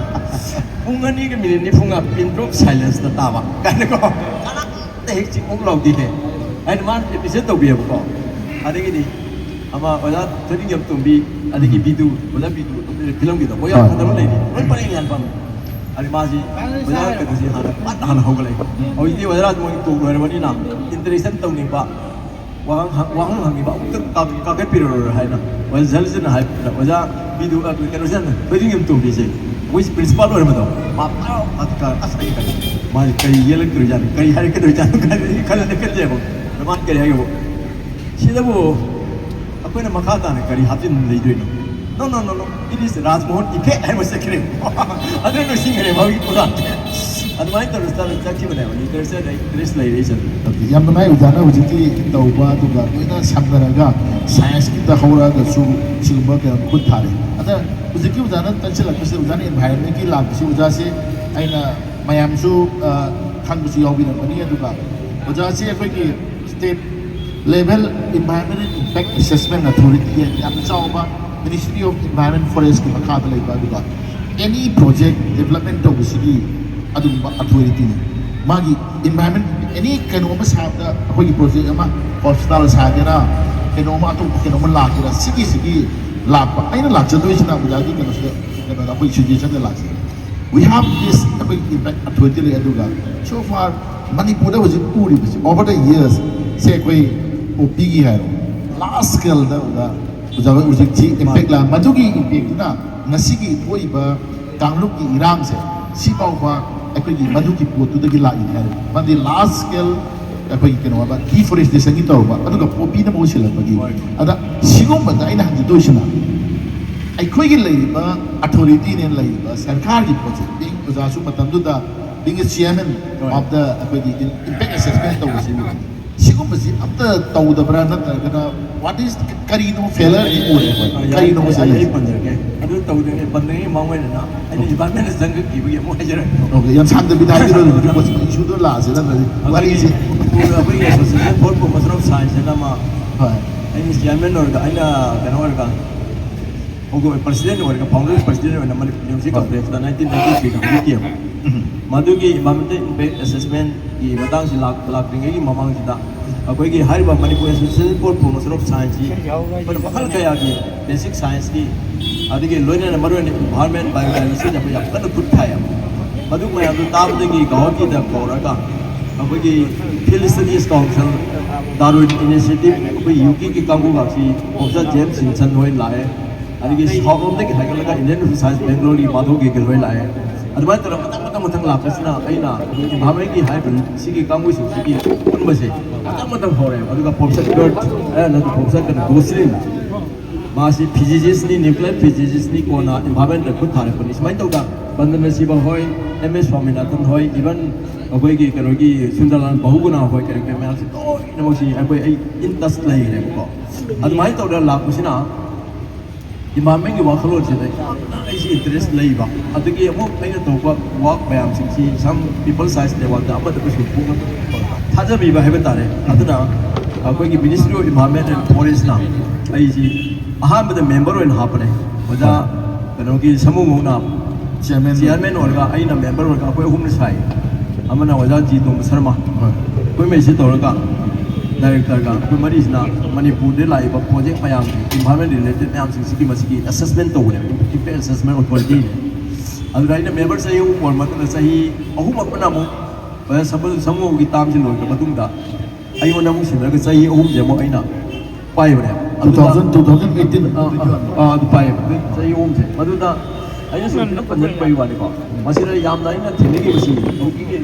ꯄꯨꯡ ꯑꯅꯤꯒ minute ꯅꯤꯐꯨ ꯃꯉꯥ pin drop silence ꯇ ꯇꯥꯕ" ꯀꯥꯏꯅꯀꯣ꯫ ꯀꯅꯥꯝꯇ ꯍꯦꯛ ꯆꯤꯡ ꯑꯃꯨꯛ ꯂꯥꯎꯗꯦꯍꯦ꯫ ꯑꯩꯅ ꯃꯥꯅ appreciate ꯇꯧꯕꯤꯌꯦꯕꯀꯣ꯫ ꯑꯗꯒꯤꯗꯤ ꯑꯃ ꯑꯣꯖꯥ ꯊꯣꯏꯅꯤꯡꯖꯝ ꯇꯣꯝꯕꯤ, ꯑꯗꯒꯤ ꯕꯤꯗꯨ, ꯑꯣꯖꯥ ꯕꯤꯗꯨ, ꯐꯤꯂꯝꯒꯤꯗꯣ, ꯃꯣꯏ ꯌꯥꯝ ꯍꯣꯏ꯫ ꯐꯖꯕ ꯂꯩꯔꯤ꯫ ꯂꯣꯏ ꯄꯔꯦꯡ ꯌꯥꯟꯕ꯫ ꯑꯗꯩ ꯃꯥꯁꯤ ꯑꯣꯖꯥ ꯀꯩꯅꯣꯁꯤ ꯍꯥꯟꯅ ꯄꯠ ꯍꯥꯟꯅ ꯍꯧꯒꯠꯂꯛꯏ꯫ ꯍꯧꯖꯤꯛꯇꯤ ꯑꯣꯖꯥ ꯔꯥꯖꯃꯣꯍꯟꯒꯤ talk ꯂꯣꯏꯔꯕꯅꯤꯅ interaction ꯇꯧꯅꯤꯡꯕ, ꯋꯥꯍꯪ ꯍꯪ-, ꯋꯥꯍꯪ ꯍꯪꯅꯤꯡꯕ ꯑꯃꯨꯛꯇ ꯀꯥ-, ꯀꯥꯈꯠꯄꯤꯔꯔꯣꯏ ꯍꯥꯏꯅ ꯑꯣꯖꯥ ꯖꯜꯁꯤꯅ ꯍꯥꯏꯕꯗ, ꯑꯣꯖꯥ ꯕꯤꯗꯨ, ꯑ, ꯀꯩꯅꯣꯁꯤꯅ, ꯊꯣꯏꯅꯤꯡꯖꯝ ꯇꯣꯝꯕꯤꯁꯦ, ꯑꯩꯈꯣꯏ principal ꯑꯣꯏꯔꯝꯕꯗꯣ, ꯃꯥ ꯄꯨꯔꯥ ꯑꯁ, ꯑꯩ ꯈꯜꯂꯦ, ꯃꯥꯁꯦ ꯀꯔꯤ ꯌꯦꯜꯂꯛꯇꯣꯏꯖꯥꯠꯅꯣ, ꯀꯔꯤ ꯍꯥꯏꯔꯛꯀꯗꯣꯏꯖꯥꯠꯅꯣ ꯀꯥꯏꯅ ꯈꯜꯂꯦ, ꯈꯜꯂꯦꯕ꯫ ꯑꯗ ꯃꯥꯅ ꯀꯔꯤ ꯍꯥꯏꯒꯦꯕꯨ, "ꯁꯤꯗꯕꯨ ꯑꯩꯈꯣꯏꯅ ꯃꯈꯥ ꯇꯥꯅ ꯀꯔꯤ ꯍꯥꯞꯆꯤꯟ ꯂꯩꯗꯣꯏꯅꯣ? No, no, no, no, it is ꯔꯥꯖꯃꯣꯍꯟ effect" ꯍꯥꯏꯕ ꯆꯠꯈ꯭ꯔꯦ꯫ ꯑꯗꯨ ꯅꯤꯡꯁꯤꯡꯈ꯭ꯔꯦ ꯃꯥꯒꯤ ꯄ꯭ꯔꯣꯒ꯭ꯔꯥꯝꯁꯦ꯫ ꯑꯗꯨꯃꯥꯏꯅ ꯇꯧꯔ ꯆꯠꯂ ꯆꯠꯈꯤꯕꯅꯦꯕ꯫ Literature ꯗ interest ꯂꯩꯔꯦ ꯑꯩꯁꯦ꯫ ꯌꯥꯝ ꯅꯨꯡꯉꯥꯏ ꯑꯣꯖꯥꯅ ꯍꯧꯖꯤꯛꯀꯤ ꯇꯧꯕ, ꯑꯗꯨꯒ ꯂꯣꯏꯅ ꯁꯝꯅꯔꯒ science ꯀꯤꯗ ꯍꯧꯔꯛꯑꯒꯁꯨ ꯁꯤꯒꯨꯝꯕ ꯀꯩꯅꯣ ꯈꯨꯠ ꯊꯥꯔꯦ꯫ ꯑꯗ ꯍꯧꯖꯤꯛꯀꯤ ꯑꯣꯖꯥꯅ ꯇꯛꯁꯤꯜꯂꯛꯄꯁꯦ, ꯑꯣꯖꯥꯅ environment ꯀꯤ ꯂꯥꯛꯄꯁꯦ, ꯑꯣꯖꯥꯁꯦ ꯑꯩꯅ ꯃꯌꯥꯝꯁꯨ, ꯑ, ꯈꯪꯕꯁꯨ ꯌꯥꯎꯕꯤꯔꯝꯒꯅꯤ꯫ ꯑꯗꯨꯒ ꯑꯣꯖꯥꯁꯦ ꯑꯩꯈꯣꯏꯒꯤ state level Environmental Impact Assessment Authority ꯒꯤ ꯌꯥꯝꯅ ꯆꯥꯎꯕ Ministry of Environment Forest ꯀꯤ ꯃꯈꯥꯗ ꯂꯩꯕ, ꯑꯗꯨꯒ ꯑꯦꯅꯤ ꯄ꯭ꯔꯣꯖꯦꯛ ꯗꯤꯕꯂꯞꯃꯦꯟ ꯇꯧꯕꯁꯤꯒꯤ ꯑꯗꯨꯒꯨꯝꯕ ꯑꯊꯣꯔꯤꯇꯤꯅꯤ꯫ ꯃꯥꯒꯤ ꯏꯟꯚꯥꯏꯔꯟꯃꯦꯟ, ꯑꯦꯅꯤ ꯀꯩꯅꯣ ꯑꯃ ꯁꯥꯕꯗ, ꯑꯩꯈꯣꯏꯒꯤ ꯄ꯭ꯔꯣꯖꯦꯛ ꯑꯃ, ꯍꯣꯁꯄꯤꯇꯥꯜ ꯁꯥꯒꯦꯔꯥ, ꯀꯩꯅꯣ ꯑꯃ, ꯑꯇꯣꯞꯄ ꯀꯩꯅꯣ ꯑꯃ ꯂꯥꯛꯀꯦꯔꯥ, ꯁꯤꯒꯤꯁꯤꯒꯤ ꯂꯥꯛꯄ, ꯑꯩꯅ ꯂꯥꯛꯆꯗꯣꯏꯁꯤꯅ ꯑꯣꯖꯥꯒꯤ ꯀꯩꯅꯣꯁꯤꯗ, ꯀꯩꯅꯣꯗ, ꯑꯩꯈꯣꯏ ꯁꯖꯦꯁꯟꯗ ꯂꯥꯛꯆꯩ꯫ We have this, ꯑꯩꯈꯣꯏ ꯏꯝꯄꯦꯛ ꯑꯊꯣꯔꯤꯇꯤ ꯂꯩ꯫ ꯑꯗꯨꯒ so far ꯃꯅꯤꯄꯨꯔꯗ ꯍꯧꯖꯤꯛ ꯎꯔꯤꯕꯁꯤ, over the years ꯁꯦ, ꯑꯩꯈꯣꯏ ꯄꯣꯄꯤꯒꯤ ꯍꯥꯏꯔꯣ, ꯂꯥꯔꯖ ꯁ꯭ꯀꯦꯜꯗ ꯑꯣꯖꯥ, ꯑꯣꯖꯥ ꯍꯣꯏ ꯍꯧꯖꯤꯛꯁꯤ ꯏꯝꯄꯦꯛ ꯂꯥꯛ, ꯃꯗꯨꯒꯤ ꯏꯝꯄꯦꯛꯇꯨꯅ ꯉꯁꯤꯒꯤ ꯊꯣꯛꯏꯕ ꯀꯥꯡꯂꯨꯞꯀꯤ ꯏꯔꯥꯡꯁꯦ, ꯁꯤ ꯐꯥꯎꯕ ꯑꯩꯈꯣꯏꯒꯤ ꯃꯗꯨꯒꯤ ꯄꯣꯠꯇꯨꯗꯒꯤ ꯂꯥꯛꯏꯅꯦ ꯍꯥꯏꯔꯦ꯫ ꯃꯥꯗꯤ ꯂꯥꯔꯖ ꯁ꯭ꯀꯦꯜ ꯑꯩꯈꯣꯏꯒꯤ ꯀꯩꯅꯣ ꯍꯥꯏꯕ, ꯗꯤꯐꯣꯔꯦꯁꯇꯦꯁꯟꯒꯤ ꯇꯧꯔꯨꯕ, ꯑꯗꯨꯒ ꯄꯣꯄꯤꯅ ꯃꯍꯨꯠ ꯁꯤꯜꯂꯛꯄꯒꯤ꯫ ꯍꯣꯏ꯫ ꯑꯗ ꯁꯤꯒꯨꯝꯕꯗ ꯑꯩꯅ ꯍꯪꯖꯗꯣꯏꯁꯤꯅ, ꯑꯩꯈꯣꯏꯒꯤ ꯂꯩꯔꯤꯕ ꯑꯊꯣꯔꯤꯇꯤꯅꯦꯅ ꯂꯩꯔꯤꯕ ꯁꯔꯀꯥꯔꯒꯤ ꯄꯣꯠꯁꯦ, being ꯑꯣꯖꯥꯁꯨ ꯃꯇꯝꯗꯨꯗ being a chairman ꯍꯣꯏ꯫ of the ꯑꯩꯈꯣꯏꯒꯤ ꯏꯝꯄꯦꯛ ꯑꯦꯁꯦꯁꯃꯦꯟ ꯇꯧꯕꯁꯤꯕꯨ, ꯁꯤꯒꯨꯝꯕꯁꯤ ꯑꯝꯇ ꯇꯧꯗꯕ꯭ꯔꯥ? ꯅꯠꯇ꯭ꯔꯒꯅ what is, ꯀꯔꯤꯅꯣ ꯐꯦꯂꯔꯗꯤ ꯑꯣꯏꯔꯦ ꯑꯩꯈꯣꯏ? ꯑ, ꯌꯥꯏ, ꯀꯔꯤꯅꯣ ꯑꯩ, ꯃꯁꯤ ꯑꯩ, ꯑꯩ ꯂꯩꯔꯤꯁꯦ? ꯄꯟꯖꯔꯛꯀꯦ꯫ ꯑꯗꯨ ꯇꯧꯗ꯭ꯔꯤꯉꯩ, ꯄꯟꯗ꯭ꯔꯤꯉꯩ ꯃꯃꯥꯡ ꯑꯣꯏꯅ ꯑꯩꯅ ꯑꯣꯀꯦ꯫ ꯏꯟꯚꯥꯏꯔꯟꯃꯦꯟ ꯆꯪꯉꯛꯈꯤꯕꯒꯤ ꯑꯃꯨꯛ ꯍꯥꯏꯖꯔꯛꯀꯦ꯫ ꯑꯣꯀꯦ, ꯌꯥꯝ ꯁꯥꯡꯗ ꯕꯤꯗꯥꯏ ꯄꯤꯔꯣꯏ, ꯍꯧꯖꯤꯛ ꯏꯁꯨꯗꯣ ꯂꯥꯛꯑꯁꯦ ꯅꯠꯇ꯭ꯔꯗꯤ ꯑꯩꯈꯣꯏꯒꯤ, ꯋꯥꯔꯤꯁꯦ꯫ ꯑꯩꯈꯣꯏꯒꯤ Association for Promotion of Science ꯍꯥꯏꯅ ꯑꯃ ꯍꯣꯏ꯫ ꯑꯩꯅ ꯆꯤꯌꯔꯃꯦꯟ ꯑꯣꯏꯔꯒ, ꯑꯩꯅ ꯀꯩꯅꯣ ꯑꯣꯏꯔꯒ, ꯑꯣ, ꯄ꯭ꯔꯁꯤꯗꯦꯟ ꯑꯣꯏꯔꯒ, ꯐꯥꯎꯟꯗꯔ ꯄ꯭ꯔꯁꯤꯗꯦꯟ ꯑꯣꯏꯅ ꯃꯅꯤꯄꯨꯔ ꯌꯨꯅꯤꯚꯔꯁꯤꯇꯤ ꯀꯝꯄ꯭ꯂꯦꯛꯁꯇ ꯅꯥꯏꯟꯇꯤꯟ ꯅꯥꯏꯟꯇꯤ ꯊ꯭ꯔꯤꯗ ꯍꯧꯗꯣꯛꯈꯤꯑꯕ꯫ ꯎꯝ꯫ ꯃꯗꯨꯒꯤ ꯏꯟꯚꯥꯏꯔꯣꯟꯃꯦꯟꯇꯦꯜ ꯏꯝꯄꯦꯛ ꯑꯦꯁꯦꯁꯃꯦꯟꯠꯀꯤ ꯃꯇꯥꯡꯁꯤ ꯂꯥꯛ-, ꯂꯥꯛꯇ꯭ꯔꯤꯉꯩꯒꯤ ꯃꯃꯥꯡꯁꯤꯗ ꯑꯩꯈꯣꯏꯒꯤ ꯍꯥꯏꯔꯤꯕ Manipur association for promotion of ꯁꯥꯏꯟꯁꯁꯤ ꯑꯩꯈꯣꯏꯅ ꯃꯈꯜ ꯀꯌꯥꯒꯤ ꯕꯦꯁꯤꯛ ꯁꯥꯏꯟꯁꯀꯤ, ꯑꯗꯒꯤ ꯂꯣꯏꯅꯅ ꯃꯔꯨꯑꯣꯏꯅ ꯏꯟꯚꯥꯏꯔꯣꯟꯃꯦꯟꯠ, ꯕꯥꯏꯑꯣꯗꯥꯏꯕꯔꯁꯤꯇꯤ ꯑꯩꯈꯣꯏ ꯌꯥꯝ ꯀꯟꯅ ꯈꯨꯠ ꯊꯥꯏꯌꯦꯕ꯫ ꯃꯗꯨ ꯃꯌꯥꯝꯗꯨ ꯇꯥꯕꯗꯒꯤ ꯒꯧꯍꯥꯇꯤꯗ ꯀꯧꯔꯒ ꯑꯩꯈꯣꯏꯒꯤ ꯐꯤꯜꯗ ꯁ꯭ꯇꯗꯤꯁ ꯀꯥꯎꯟꯁꯤꯜ, ꯗꯥꯔꯋꯤꯟ ꯏꯅꯤꯁꯤꯌꯦꯇꯤꯚ, ꯑꯩꯈꯣꯏ ꯌꯨ ꯀꯦꯒꯤ ꯀꯥꯡꯕꯨꯒꯁꯤ ꯄ꯭ꯔꯣꯐꯦꯁꯔ ꯖꯦꯝꯁ ꯁꯤꯝꯁꯟ ꯍꯣꯏ ꯂꯥꯛꯑꯦ꯫ ꯑꯗꯒꯤ ꯁꯥꯎꯠ ꯂꯣꯝꯗꯒꯤ ꯍꯥꯏꯒꯠꯂꯒ ꯏꯟꯗꯤꯌꯟ ꯁꯣꯁꯥꯏꯇꯤ ꯕꯦꯡꯒ꯭ꯂꯣꯔꯒꯤ ꯃꯥꯙꯣ ꯒꯦꯒꯦꯜ ꯍꯣꯏ ꯂꯥꯛꯑꯦ꯫ ꯑꯗꯨꯃꯥꯏꯅ ꯇꯧꯔꯒ ꯃꯊꯪ ꯃꯊꯪ ꯃꯊꯪ ꯂꯥꯛꯄꯁꯤꯅ ꯑꯩꯅ ꯑꯩꯈꯣꯏ ꯏꯟꯚꯥꯏꯔꯣꯟꯃꯦꯟꯒꯤ ꯍꯥꯏꯔꯤꯕ ꯁꯤꯒꯤ ꯀꯥꯡꯕꯨꯁꯤꯡꯁꯤꯒꯤ ꯄꯨꯟꯕꯁꯦ ꯃꯊꯪ ꯃꯊꯪ ꯍꯧꯔꯛꯑꯦꯕ꯫ ꯑꯗꯨꯒ ꯄ꯭ꯔꯣꯐꯦꯁꯔ ꯒꯔꯠ, ꯑꯦ, ꯅꯠꯇꯦ, ꯄ꯭ꯔꯣꯐꯦꯁꯔ ꯀꯩꯅꯣ, ꯒꯣꯁꯂꯤꯟ, ꯃꯥꯁꯤ ꯐꯤꯖꯤꯁꯤꯁꯅꯤ, ꯅ꯭ꯌꯨꯀ꯭ꯂꯤꯌꯔ ꯐꯤꯖꯤꯁꯤꯁꯅꯤ, ꯀꯣꯟꯅ ꯏꯟꯚꯥꯏꯔꯣꯟꯃꯦꯟꯗ ꯈꯨꯠ ꯊꯥꯔꯛꯄꯅꯤ꯫ ꯁꯨꯃꯥꯏꯅ ꯇꯧꯗ ꯕꯟꯗꯅ ꯁꯤꯕ ꯍꯣꯏ, ꯑꯦꯝ ꯑꯦꯁ ꯁ꯭ꯋꯥꯃꯤꯅꯥꯊꯟ ꯍꯣꯏ, ꯏꯚꯟ ꯑꯩꯈꯣꯏꯒꯤ ꯀꯩꯅꯣꯒꯤ ꯁꯨꯟꯗꯔꯂꯥꯜ ꯕꯍꯨꯒꯨꯅꯥ ꯍꯣꯏ, ꯀꯔꯤ ꯀꯔꯤ ꯃꯌꯥꯝꯁꯤ ꯂꯣꯏꯅꯃꯛꯁꯤ ꯑꯩꯈꯣꯏ, ꯑꯩ ꯏꯟ ꯇꯆ ꯂꯩꯔꯦꯕꯀꯣ꯫ ꯑꯗꯨꯃꯥꯏꯅ ꯇꯧꯗꯅ ꯂꯥꯛꯄꯁꯤꯅ ꯏꯟꯚꯥꯏꯔꯣꯟꯃꯦꯟꯒꯤ ꯋꯥꯈꯜꯂꯣꯟꯁꯤꯗ ꯌꯥꯝꯅ ꯑꯩꯁꯤ ꯏꯟꯇꯔꯦꯁ ꯂꯩꯕ, ꯑꯗꯒꯤ ꯑꯃꯨꯛ ꯑꯩꯅ ꯇꯧꯕ ꯋꯥꯛ ꯃꯌꯥꯝꯁꯤꯡꯁꯤ ꯁꯝ ꯄꯤꯄꯜ ꯁꯥꯏꯟꯁ ꯅꯦꯠꯋꯥꯛꯇ ꯑꯃꯗ ꯀꯩꯁꯨ ꯊꯥꯖꯕꯤꯕ ꯍꯥꯏꯕ ꯇꯥꯔꯦ꯫ ꯑꯗꯨꯅ ꯑꯩꯈꯣꯏꯒꯤ Ministry of Environment and Forestꯅ ꯑꯩꯁꯤ ꯑꯍꯥꯟꯕꯗ ꯃꯦꯝꯕꯔ ꯑꯣꯏꯅ ꯍꯥꯞꯄꯅꯦ꯫ ꯑꯣꯖꯥ ꯀꯩꯅꯣꯒꯤ ꯁꯃꯨ ꯃꯧꯅ Chairman. Chairman ꯑꯣꯏꯔꯒ ꯑꯩꯅ member ꯑꯣꯏꯔꯒ ꯑꯩꯈꯣꯏ ꯑꯍꯨꯝꯅ ꯁꯥꯏ꯫ ꯑꯃꯅ ꯑꯣꯖꯥ ꯖꯤ ꯇꯣꯝꯕ ꯁꯔꯃ, ꯑꯩꯈꯣꯏ ꯃꯩꯁꯤ ꯇꯧꯔꯒ directorꯒ ꯑꯩꯈꯣꯏ ꯃꯔꯤꯁꯤꯅ ꯃꯅꯤꯄꯨꯔꯗ ꯂꯥꯛꯏꯕ project ꯃꯌꯥꯝ, environment related ꯃꯌꯥꯝꯁꯤꯡꯁꯤꯒꯤ ꯃꯁꯤꯒꯤ assessment ꯇꯧꯕꯅꯦꯕ, impact assessment authorityꯅꯦ꯫ ꯑꯗꯨꯗ ꯑꯩꯅ member ꯆꯍꯤ ꯑꯍꯨꯝ ꯑꯣꯏꯔ ꯃꯇꯨꯡꯗ ꯆꯍꯤ ꯑꯍꯨꯝꯃꯛꯄꯅ ꯑꯃꯨꯛ ꯑꯣꯖꯥ ꯁꯝꯕꯜ ꯁꯃꯨꯍꯣꯡꯒꯤ termꯁꯤ ꯂꯣꯏꯈ꯭ꯔ ꯃꯇꯨꯡꯗ ꯑꯩꯉꯣꯟꯗ ꯑꯃꯨꯛ ꯁꯤꯟꯅꯔꯒ ꯆꯍꯤ ꯑꯍꯨꯝꯁꯦ ꯑꯃꯨꯛ ꯑꯩꯅ ꯄꯥꯏꯕꯅꯦꯕ꯫ ꯑꯗꯨꯗ two thousand, two thousand eighteen ꯑꯥ, ꯑꯥ, ꯑꯥ, ꯑꯗꯨ ꯄꯥꯏꯌꯦꯕ꯫ ꯑꯗꯨ ꯆꯍꯤ ꯑꯍꯨꯝꯁꯦ꯫ ꯃꯗꯨꯗ ꯑꯩꯅ ꯁꯨꯝ ꯈꯤꯇꯪ ꯄꯟꯖꯟꯕꯒꯤ ꯋꯥꯅꯤꯀꯣ꯫ ꯃꯁꯤꯗ ꯌꯥꯝꯅ ꯑꯩꯅ ꯊꯦꯡꯅꯈꯤꯕꯁꯤ ꯍꯧꯖꯤꯛꯀꯤ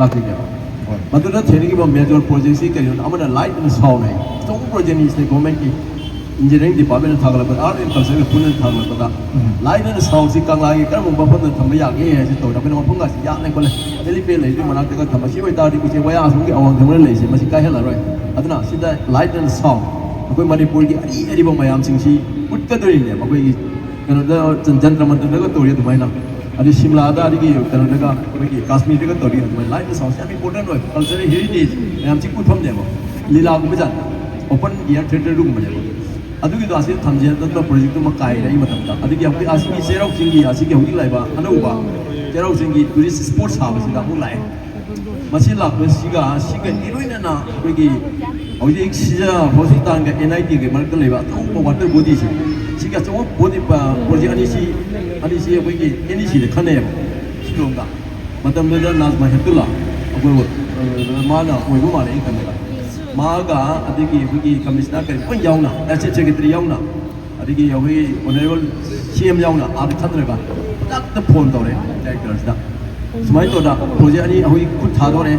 ꯂꯥꯛꯇꯣꯏꯅꯦꯕ꯫ ꯃꯗꯨꯗ ꯊꯦꯡꯅꯈꯤꯕ major projectꯁꯤ ꯀꯩꯅꯣ? ꯑꯃꯅ light and sound ꯍꯥꯏ, ꯑꯆꯧꯕ projectꯅꯤ꯫ State governmentꯀꯤ engineering departmentꯅ ꯊꯥꯒꯠꯂꯛꯄꯗ, art and cultureꯒ ꯄꯨꯟꯅ ꯊꯥꯒꯠꯂꯛꯄꯗ, light and soundꯁꯤ ꯀꯪꯂꯥꯒꯤ ꯀꯔꯝꯕ ꯃꯐꯝꯗ ꯊꯝꯕ ꯌꯥꯒꯦ ꯍꯥꯏꯁꯤ ꯇꯧꯔꯦ꯫ ꯑꯩꯈꯣꯏꯅ ꯃꯐꯝꯒꯥꯁꯤ ꯌꯥꯠꯂꯦ ꯈꯣꯠꯂꯦ, helipad ꯂꯩꯔꯤꯗꯨꯒꯤ ꯃꯅꯥꯛꯇꯒ ꯊꯝꯕ꯫ ꯁꯤ ꯑꯣꯏꯇꯥꯔꯗꯤ ꯎꯆꯦꯛ ꯋꯥꯌꯥ ꯑꯁꯣꯝꯒꯤ ꯑꯋꯥꯡ ꯊꯪꯕꯗ ꯂꯩꯔꯤꯁꯦ ꯃꯁꯤ ꯀꯥꯏꯍꯜꯂꯔꯣꯏ꯫ ꯑꯗꯨꯅ ꯁꯤꯗ light and sound, ꯑꯩꯈꯣꯏ ꯃꯅꯤꯄꯨꯔꯒꯤ ꯑꯔꯤ ꯑꯔꯤꯕ ꯃꯌꯥꯝꯁꯤꯡꯁꯤ ꯎꯠꯀꯗꯣꯔꯤꯅꯦꯕ꯫ ꯑꯩꯈꯣꯏꯒꯤ ꯀꯩꯅꯣꯗ, ꯖꯟ-, ꯖꯟꯇ꯭ꯔ ꯃꯟꯇ꯭ꯔꯗꯒ ꯇꯧꯔꯤ ꯑꯗꯨꯃꯥꯏꯅ, ꯑꯗꯩ ꯁꯤꯝꯂꯥꯗ, ꯑꯗꯒꯤ ꯀꯩꯅꯣꯗꯒ, ꯑꯩꯈꯣꯏꯒꯤ ꯀꯥꯁꯃꯤꯔꯗꯒ ꯇꯧꯔꯤ ꯑꯗꯨꯃꯥꯏꯅ꯫ Light and soundꯁꯤ ꯌꯥꯝ important ꯑꯣꯏ, cultural heritage ꯃꯌꯥꯝꯁꯤ ꯎꯠꯐꯝꯅꯦꯕ꯫ ꯂꯤꯂꯥꯒꯨꯝꯕ ꯖꯥꯠ, open air theatreꯗꯨꯒꯨꯝꯕꯅꯦꯕ꯫ ꯑꯗꯨꯒꯤꯗꯣ ꯑꯁꯤꯗ ꯊꯝꯖꯗꯅ projectꯇꯨꯃ ꯀꯥꯏꯔꯦ ꯑꯩ ꯃꯇꯝꯗ꯫ ꯑꯗꯒꯤ ꯑꯩꯈꯣꯏ ꯑꯁꯤꯒꯤ ꯆꯩꯔꯥꯎ ꯆꯤꯡꯒꯤ, ꯑꯁꯤꯒꯤ ꯍꯧꯖꯤꯛ ꯂꯥꯛꯏꯕ ꯑꯅꯧꯕ ꯆꯩꯔꯥꯎ ꯆꯤꯡꯒꯤ tourist spot ꯁꯥꯕꯁꯤꯗ ꯑꯃꯨꯛ ꯂꯥꯛꯑꯦ꯫ ꯃꯁꯤ ꯂꯥꯛꯄꯁꯤꯒ, ꯁꯤꯒ ꯏꯔꯣꯏꯅꯅ ꯑꯩꯈꯣꯏꯒꯤ ꯍꯧꯖꯤꯛ ꯁꯤꯖ hospitalꯒ NITꯒꯤ ꯃꯔꯛꯇ ꯂꯩꯕ ꯑꯆꯧꯕ water bodyꯁꯦ, ꯁꯤꯒꯤ ꯑꯆꯧꯕ body, project ꯑꯅꯤꯁꯤ, ꯑꯅꯤꯁꯤ ꯑꯩꯈꯣꯏꯒꯤ NECꯗ ꯈꯟꯅꯩꯌꯦꯕ, ꯁꯤꯂꯣꯡꯗ꯫ ꯃꯇꯝꯗꯨꯗ ꯅꯥꯖꯃꯥ ꯍꯦꯞꯇꯨꯜꯂꯥ ꯑꯩꯈꯣꯏ, ꯑ, ꯃꯥꯅ ꯑꯣꯏꯕ ꯃꯥꯜꯂꯦ ꯑꯩ ꯈꯟꯕꯗ꯫ ꯃꯥꯒ ꯑꯗꯒꯤ ꯑꯩꯈꯣꯏꯒꯤ commissioner ꯀꯔꯤ ꯂꯣꯏ ꯌꯥꯎꯅ, chief secretary ꯌꯥꯎꯅ, ꯑꯗꯒꯤ ꯑꯩꯈꯣꯏ honourable CM ꯌꯥꯎꯅ ꯑꯥꯗ ꯈꯟꯅꯔꯒ ꯈꯨꯗꯛꯇ phone ꯇꯧꯔꯦ directorꯁꯤꯗ꯫ ꯁꯨꯃꯥꯏꯅ ꯇꯧꯗꯅ project ꯑꯅꯤ ꯑꯩꯈꯣꯏ ꯈꯨꯠ ꯊꯥꯗꯣꯔꯦ,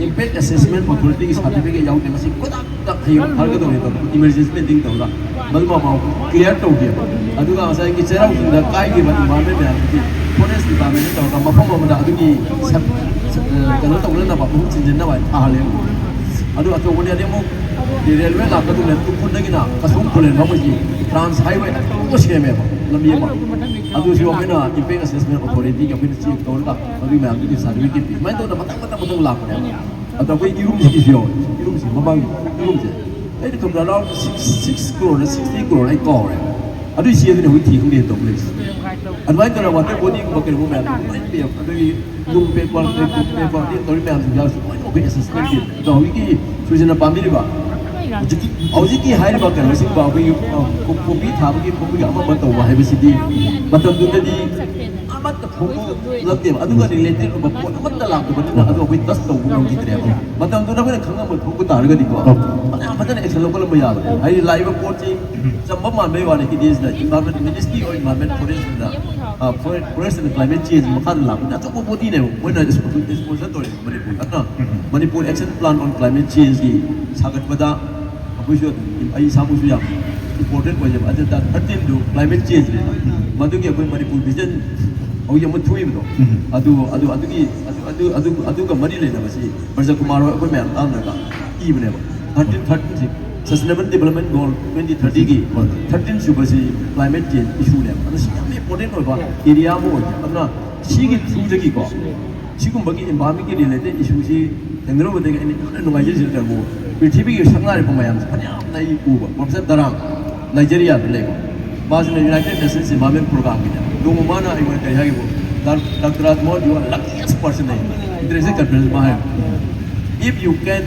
impact assessment authorityꯒꯤ certificate ꯌꯥꯎꯗꯦ, ꯃꯁꯤ ꯈꯨꯗꯛꯇ ꯍꯌꯦꯡ ꯐꯔꯒꯗꯧꯔꯦ ꯇꯧꯗꯅ emergency meeting ꯇꯧꯔꯒ ꯃꯗꯨ ꯃꯄꯥꯎ clear ꯇꯧꯈꯤꯕ꯫ ꯑꯗꯨꯒ ꯉꯁꯥꯏꯒꯤ ꯆꯩꯔꯥꯎ ꯆꯤꯡꯗ ꯀꯥꯏꯈꯤꯕ environment ꯃꯌꯥꯝꯗꯨꯗꯤ forest departmentꯅ ꯇꯧꯔꯒ ꯃꯐꯝ ꯑꯃꯗ ꯑꯗꯨꯒꯤ ꯁꯛ-, ꯁꯛ-, ꯑ, ꯀꯩꯅꯣ ꯇꯧꯅꯅꯕ, ꯃꯍꯨꯠ ꯁꯤꯟꯖꯤꯟꯅꯕ ꯍꯥꯏꯅ ꯊꯥꯍꯜꯂꯦ꯫ ꯑꯗꯨ ꯑꯆꯧꯕꯅꯦ꯫ ꯑꯗꯩ ꯑꯃꯨꯛ railway ꯂꯥꯛꯄꯗꯨꯅ ꯎꯈ꯭ꯔꯨꯜꯗꯒꯤꯅ ꯀꯁꯣꯝ ꯈꯨꯂꯦꯟ ꯐꯥꯎꯕꯁꯤ trans highway ꯑꯆꯧꯕ ꯁꯦꯝꯃꯦꯕ, ꯂꯝꯕꯤ ꯑꯃ꯫ ꯑꯗꯨꯁꯨ ꯑꯩꯈꯣꯏꯅ impact assessment authorityꯒꯤ ꯑꯩꯈꯣꯏꯅ check ꯇꯧꯔꯒ ꯃꯗꯨꯒꯤ ꯃꯌꯥꯝꯗꯨꯒꯤ certificate ꯄꯤ꯫ ꯁꯨꯃꯥꯏꯅ ꯇꯧꯗꯅ ꯃꯊꯪ ꯃꯊꯪ ꯃꯊꯪ ꯂꯥꯛꯄꯅꯦꯕ꯫ ꯑꯗꯣ ꯑꯩꯈꯣꯏ ꯏꯔꯨꯝꯁꯤꯒꯤꯁꯨ ꯌꯥꯎꯋꯦ꯫ ꯏꯔꯨꯝꯁꯤ ꯃꯃꯥꯡꯒꯤ ꯏꯔꯨꯝꯁꯦ ꯑꯩꯅ ꯈꯪꯕꯗ around six, six crore, sixty crore ꯑꯩ ꯀꯥꯎꯔꯦ꯫ ꯑꯗꯨꯏ ꯆꯦꯗꯨꯅ ꯍꯧꯖꯤꯛ ꯊꯤ ꯈꯪꯗꯦ ꯇꯧ ꯂꯩꯔꯤꯁꯦ꯫ ꯑꯗꯨꯃꯥꯏꯅ ꯇꯧꯔꯒ ꯋꯥꯇꯔ ꯕꯣꯗꯤꯒꯨꯝꯕ ꯀꯩꯒꯨꯝꯕ ꯃꯌꯥꯝ ꯂꯣꯏꯅ ꯄꯤꯌꯦ꯫ ꯑꯗꯨꯒꯤ ꯅꯨꯡ ꯄꯦꯛꯄ, ꯂꯩꯀꯣꯜ ꯄꯦꯛꯄ, ꯑꯗꯨ ꯇꯧꯔꯤ ꯃꯌꯥꯝꯁꯤꯡꯁꯦ ꯂꯣꯏꯅ ꯑꯩꯈꯣꯏ ꯑꯦꯁꯦꯁꯃꯦꯟ ꯄꯤ꯫ ꯑꯗꯣ ꯍꯧꯖꯤꯛꯀꯤ ꯁꯨꯔꯖꯅ ꯄꯥꯝꯕꯤꯔꯤꯕ ꯍꯧꯖꯤꯛꯀꯤ, ꯍꯧꯖꯤꯛꯀꯤ ꯍꯥꯏꯔꯤꯕ ꯀꯩꯅꯣꯁꯤꯡꯕ ꯑꯩꯈꯣꯏꯒꯤ, ꯑ, ꯀꯣ-, ꯀꯣꯕꯤ ꯊꯥꯕꯒꯤ ꯈꯣꯠꯄꯒꯤ ꯑꯃ ꯑꯃ ꯇꯧꯕ ꯍꯥꯏꯕꯁꯤꯗꯤ ꯃꯇꯝꯗꯨꯗꯗꯤ ꯑꯃꯠꯇ ꯐꯣꯡꯗꯣꯛꯂꯛꯇꯦꯕ꯫ ꯑꯗꯨꯒ ꯔꯤꯂꯦꯇꯦꯠ ꯑꯣꯏꯕ ꯄꯣꯠ ꯑꯃꯠꯇ ꯂꯥꯛꯇꯕꯅꯤꯅ ꯑꯗꯨ ꯑꯩꯈꯣꯏ ꯇꯁ ꯇꯧꯕ ꯉꯝꯈꯤꯗ꯭ꯔꯦꯕ꯫ ꯃꯇꯝꯗꯨꯗ ꯑꯩꯈꯣꯏꯅ ꯈꯪꯉꯝꯕ ꯊꯣꯛꯄ ꯇꯥꯔꯒꯗꯤꯀꯣ, ꯐꯅꯌꯥꯝ ꯐꯖꯅ ꯑꯦꯛꯁꯟ ꯂꯧꯈꯠꯂꯝꯕ ꯌꯥꯕꯅꯦ꯫ ꯍꯥꯏꯗꯤ ꯂꯥꯛꯏꯕ ꯄꯣꯠꯁꯤ ꯆꯝꯕ ꯃꯥꯟꯕꯩ ꯋꯥꯅꯤ꯫ ꯏꯟꯗꯤꯌꯥꯁꯤꯗ environment, ministry of environment forest, forest and climate change ꯃꯈꯥꯗ ꯂꯥꯛꯄꯅꯤꯅ ꯑꯆꯧꯕ ꯕꯣꯗꯤꯅꯦꯕ ꯃꯣꯏꯅ ꯏꯁꯄꯣꯟꯁꯔ ꯇꯧꯔꯤꯁꯦ ꯃꯅꯤꯄꯨꯔ꯫ ꯑꯗꯨꯅ Manipur action plan on climate ꯆꯦꯟꯖꯀꯤ ꯁꯥꯒꯠꯄꯗ ꯑꯩꯈꯣꯏꯁꯨ ꯑꯗꯨꯝ, ꯑꯩ ꯏꯁꯥꯃꯛꯁꯨ ꯌꯥꯝ ꯏꯝꯄꯣꯔꯇꯦꯟ ꯑꯣꯏꯖꯕ ꯑꯦꯖꯦꯟꯗꯥ ꯊꯥꯔꯇꯤꯟꯗꯨ ꯀ꯭ꯂꯥꯏꯃꯦꯠ ꯆꯦꯟꯖꯅꯦꯕ꯫ ꯃꯗꯨꯒꯤ ꯑꯩꯈꯣꯏ ꯃꯅꯤꯄꯨꯔ ꯚꯤꯖꯟ ꯍꯧꯖꯤꯛ ꯑꯃ ꯊꯣꯛꯏꯕꯗꯣ, ꯑꯗꯨ, ꯑꯗꯨ, ꯑꯗꯨꯒꯤ, ꯑꯗꯨ, ꯑꯗꯨ, ꯑꯗꯨ, ꯑꯗꯨꯒ ꯃꯔꯤ ꯂꯩꯅꯕꯁꯤ ꯄ꯭ꯔꯖꯥ ꯀꯨꯃꯥꯔ ꯍꯣꯏ ꯑꯩꯈꯣꯏ ꯃꯌꯥꯝ ꯇꯥꯟꯅꯔꯒ ꯏꯕꯅꯦꯕ꯫ ꯊꯥꯔꯇꯤꯟ ꯊꯥꯔꯇꯤꯟꯁꯤ ꯁꯁꯇꯦꯅꯦꯕꯜ ꯗꯤꯕꯂꯞꯃꯦꯟ ꯒꯣꯜ ꯇ꯭ꯋꯦꯟꯇꯤ ꯊꯥꯔꯇꯤꯒꯤ ꯊꯥꯔꯇꯤꯟ ꯁꯨꯕꯁꯤ ꯀ꯭ꯂꯥꯏꯃꯦꯠ ꯆꯦꯟꯖ ꯏꯁꯨꯅꯦꯕ꯫ ꯑꯗꯣ ꯁꯤ ꯌꯥꯝ ꯏꯝꯄꯣꯔꯇꯦꯟ ꯑꯣꯏꯕ ꯑꯦꯔꯤꯌꯥ ꯑꯃ ꯑꯣꯏꯌꯦ꯫ ꯑꯗꯨꯅ ꯁꯤꯒꯤ ꯊ꯭ꯔꯨꯗꯒꯤꯀꯣ, ꯁꯤꯒꯨꯝꯕꯒꯤ ꯏꯟꯚꯥꯏꯔꯣꯟꯃꯦꯟꯒꯤ ꯔꯤꯂꯦꯇꯦꯠ ꯏꯁꯨꯁꯤ ꯊꯦꯡꯅꯔꯨꯕꯗꯒꯤ ꯑꯩꯅ ꯌꯥꯝꯅ ꯅꯨꯡꯉꯥꯏꯖꯔꯤꯁꯤꯅ ꯀꯩꯅꯣ, ꯄ꯭ꯔꯤꯊꯤꯕꯤꯒꯤ ꯁꯛ ꯅꯥꯏꯔꯕ ꯃꯌꯥꯝꯁꯦ ꯐꯅꯌꯥꯝꯅ ꯑꯩ ꯎꯕ꯫ ꯄ꯭ꯔꯣꯐꯦꯁꯔ ꯗꯔꯥꯡ, ꯅꯥꯏꯖꯦꯔꯤꯌꯥꯗ ꯂꯩꯕ, ꯃꯥꯁꯤꯅ ꯌꯨꯅꯥꯏꯇꯦꯠ ꯅꯦꯁꯟꯁ ꯏꯟꯚꯥꯏꯔꯣꯟꯃꯦꯟ ꯄ꯭ꯔꯣꯒ꯭ꯔꯥꯝꯒꯤꯅꯦ꯫ ꯅꯣꯡꯃ ꯃꯥꯅ ꯑꯩꯉꯣꯟꯗ ꯀꯔꯤ ꯍꯥꯏꯒꯦꯕꯨ, "doctor ꯔꯥꯖꯃꯣꯍꯟ, you are luckiest person in international conference," ꯃꯥ ꯍꯥꯏ꯫ "If you can,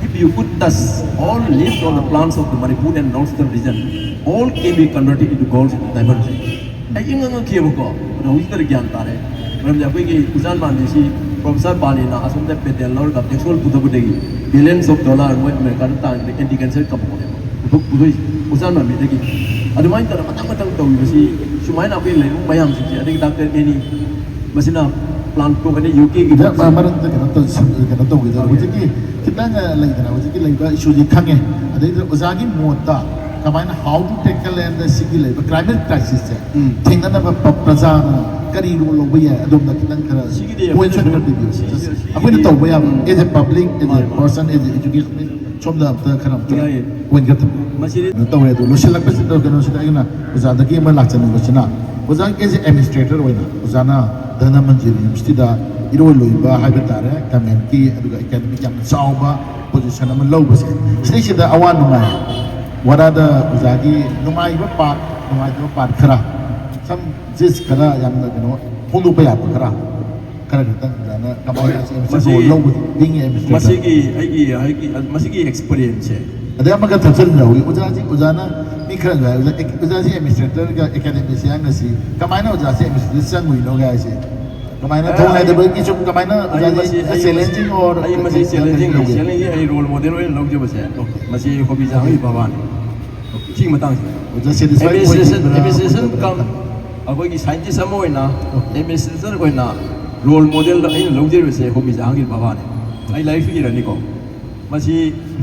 if you could touch all leaves or the plants of the Manipur and North Eastern region, all can be converted into gold diamond." ꯑꯩ ꯏꯪꯉꯪ ꯉꯛꯈꯤꯑꯕꯀꯣ꯫ ꯑꯗꯣ ꯍꯧꯖꯤꯛꯇꯗꯤ ꯒ꯭ꯌꯥꯟ ꯇꯥꯔꯦ꯫ ꯃꯔꯝꯗꯤ ꯑꯩꯈꯣꯏꯒꯤ ꯎꯖꯥꯟ ꯃꯥꯟꯕꯤꯁꯤ professor ꯕꯥꯂꯤꯅ ꯑꯁꯣꯝꯗ patent ꯂꯧꯔꯒ ꯕꯦꯛꯁꯣꯜ ꯄꯨꯊꯣꯛꯄꯗꯒꯤ billions of dollar ꯃꯣꯏ ꯑꯃꯦꯔꯤꯀꯥꯗ ꯇꯥꯡꯕꯗ ꯑꯦꯟꯇꯤ ꯀꯦꯟꯁꯔ ꯀꯝꯄꯅꯤ ꯄꯨꯊꯣꯛ-, ꯄꯨꯊꯣꯛꯏꯁꯦ ꯎꯖꯥꯟ ꯃꯥꯟꯕꯤꯗꯒꯤ꯫ ꯑꯗꯨꯃꯥꯏꯅ ꯇꯧꯔꯒ ꯃꯊꯪ ꯃꯊꯪ ꯇꯧꯔꯤꯕꯁꯤ ꯁꯨꯃꯥꯏꯅ ꯑꯩꯈꯣꯏ ꯂꯩꯔꯤꯕ ꯃꯌꯥꯝꯁꯤꯡꯁꯦ, ꯑꯗꯒꯤ ꯗꯥꯛꯇꯔ ꯑꯦꯅꯤ, ꯃꯁꯤꯅ ꯄ꯭ꯂꯥꯟ ꯇꯣꯛ ꯑꯅꯤ ꯌꯨ ꯀꯦꯒꯤ ꯃꯔꯛꯇ ꯀꯩꯅꯣ ꯇꯧ-, ꯀꯩꯅꯣ ꯇꯧꯈꯤꯗꯣꯏꯅꯦ꯫ ꯍꯧꯖꯤꯛꯀꯤ ꯈꯤꯇꯪ, ꯑ, ꯂꯩꯗꯅ, ꯍꯧꯖꯤꯛꯀꯤ ꯂꯩꯕ ꯏꯁꯨꯁꯤ ꯈꯪꯉꯦ꯫ ꯑꯗꯩꯗ ꯑꯣꯖꯥꯒꯤ ꯃꯣꯠꯇ ꯀꯃꯥꯏꯅ, how to tackle and ꯁꯤꯒꯤ ꯂꯩꯕ ꯀ꯭ꯂꯥꯏꯃꯦꯠ ꯀ꯭ꯔꯥꯏꯁꯤꯁꯁꯦ ꯎꯝ꯫ ꯊꯦꯡꯅꯅꯕ ꯄ-, ꯄ꯭ꯔꯖꯥꯅ ꯀꯔꯤ ꯔꯣꯜ ꯂꯧꯕ ꯌꯥꯏ? ꯑꯗꯣꯝꯗ ꯈꯤꯇꯪ ꯈꯔ ꯁꯤꯒꯤꯗꯤ ꯄꯣꯏꯟꯠ ꯑꯩꯈꯣꯏꯅ ꯈꯔ ꯁꯨꯝ ꯄꯤꯕꯤꯌꯨ꯫ ꯁꯤ-, ꯁꯤ-, ꯁꯤꯒꯤꯗꯤ ꯑꯩꯈꯣꯏꯅ ꯇꯧꯕ ꯌꯥꯕ, ꯎꯝ꯫ As a public, as a ꯃꯥꯅꯦ, ꯃꯥꯅꯦ꯫ Person, as a education, ꯁꯣꯝꯗ ꯑꯝꯇ ꯈꯔ ꯑꯝꯇ ꯌꯥꯏꯌꯦ꯫ ꯄꯣꯏꯟꯠ ꯈꯔ ꯊꯝꯕꯤꯌꯨ꯫ ꯃꯁꯤꯗꯤ ꯀꯩꯅꯣ ꯇꯧꯔꯦ꯫ ꯑꯗꯣ ꯂꯣꯏꯁꯤꯜꯂꯛꯄꯁꯤꯗ ꯀꯩꯅꯣꯁꯤꯗ ꯑꯩꯅ ꯑꯣꯖꯥꯗꯒꯤ ꯑꯃ ꯂꯥꯛꯆꯅꯤꯡꯕꯁꯤꯅ, ꯑꯣꯖꯥꯒꯤ as a administrator ꯑꯣꯏꯅ ꯑꯣꯖꯥꯅ ꯙꯅꯃꯟꯖꯤꯔ ꯌꯨꯅꯤꯚꯔꯁꯤꯇꯤꯗ ꯏꯔꯣꯏ ꯂꯣꯏꯕ ꯍꯥꯏꯕ ꯇꯥꯔꯦ, ꯀꯃꯦꯟꯀꯤ ꯑꯗꯨꯒ ꯑꯦꯀꯥꯗꯃꯤꯛ ꯌꯥꯝꯅ ꯆꯥꯎꯕ ꯄꯣꯖꯤꯁꯟ ꯑꯃ ꯂꯧꯕꯁꯦ, ꯁꯤꯗꯩꯁꯤꯗ ꯑꯋꯥ ꯅꯨꯡꯉꯥꯏ, what are the ꯑꯣꯖꯥꯒꯤ ꯅꯨꯡꯉꯥꯏꯕ ꯄꯥꯔꯠ, ꯅꯨꯡꯉꯥꯏꯇꯕ ꯄꯥꯔꯠ ꯈꯔ ꯁꯝ ꯖꯤꯁ ꯈꯔ ꯌꯥꯝꯅ ꯀꯩꯅꯣ ꯐꯣꯡꯗꯣꯛꯄ ꯌꯥꯕ ꯈꯔ ꯈꯔ ꯈꯛꯇꯪ ꯑꯗꯨꯃꯥꯏꯅ ꯀꯃꯥꯏꯅ ꯃꯁꯤ ꯂꯧꯕ ꯕꯤꯡ ꯑꯦ ꯑꯦꯗꯃꯤꯅꯤꯁꯇ꯭ꯔꯦꯇꯔ? ꯃꯁꯤꯒꯤ ꯑꯩꯒꯤ ꯑꯩꯒꯤ ꯃꯁꯤꯒꯤ ꯑꯦꯛꯁꯄꯤꯔꯤꯌꯦꯟꯁꯁꯦ ꯑꯗꯩ ꯑꯃꯒ ꯊꯛꯆꯟꯍꯧꯏ ꯑꯣꯖꯥꯁꯤ ꯑꯣꯖꯥꯅ ꯃꯤ ꯈꯔ ꯑꯣꯖꯥꯁꯤ ꯑꯦꯗꯃꯤꯅꯤꯁꯇ꯭ꯔꯦꯇꯔꯒ ꯑꯦꯀꯥꯗꯦꯃꯤꯁꯤꯌꯥꯟꯒꯁꯤ ꯀꯃꯥꯏꯅ ꯑꯣꯖꯥꯁꯤ ꯑꯦꯗꯃꯤꯅꯤꯁꯇ꯭ꯔꯦꯇꯔ ꯆꯪꯉꯨꯏꯅꯣ ꯍꯥꯏꯁꯦ? ꯀꯃꯥꯏꯅ ꯊꯣꯡ ꯍꯥꯏꯗꯕꯒꯤ ꯁꯨꯝ ꯀꯃꯥꯏꯅ ꯑꯣꯖꯥꯁꯤ ꯆꯦꯂꯦꯟꯖꯤꯡ ꯑꯣꯔ ꯑꯩ ꯃꯁꯤ ꯆꯦꯂꯦꯟꯖꯤꯡ ꯆꯦꯂꯦꯟꯖꯤꯡ ꯑꯩ ꯔꯣꯜ ꯃꯣꯗꯦꯜ ꯑꯣꯏꯅ ꯂꯧꯖꯕꯁꯦ ꯃꯁꯤ ꯍꯣꯕꯤ ꯖꯍꯥꯡꯒꯤꯔ ꯕꯕꯥꯅꯤ꯫ ꯁꯤꯒꯤ ꯃꯇꯥꯡꯁꯤꯗ ꯑꯣꯖꯥ ꯁꯦꯇꯤꯁꯐꯥꯏ ꯑꯦꯗꯃꯤꯅꯤꯁꯇ꯭ꯔꯦꯁꯟ ꯑꯦꯗꯃꯤꯅꯤꯁꯇ꯭ꯔꯦꯁꯟ ꯀꯝ ꯑꯩꯈꯣꯏꯒꯤ ꯁꯥꯏꯟꯇꯤꯁ ꯑꯃ ꯑꯣꯏꯅ ꯑꯦꯗꯃꯤꯅꯤꯁꯇ꯭ꯔꯦꯁꯟ ꯑꯣꯏꯅ ꯔꯣꯜ ꯃꯣꯗꯦꯜꯗ ꯑꯩꯅ ꯂꯧꯖꯔꯤꯕꯁꯦ ꯍꯣꯃꯤ ꯖꯍꯥꯡꯒꯤꯔ ꯕꯕꯥꯅꯤ꯫ ꯑꯩ ꯂꯥꯏꯔꯤꯛꯁꯨ ꯏꯔꯅꯤꯀꯣ꯫ ꯃꯁꯤ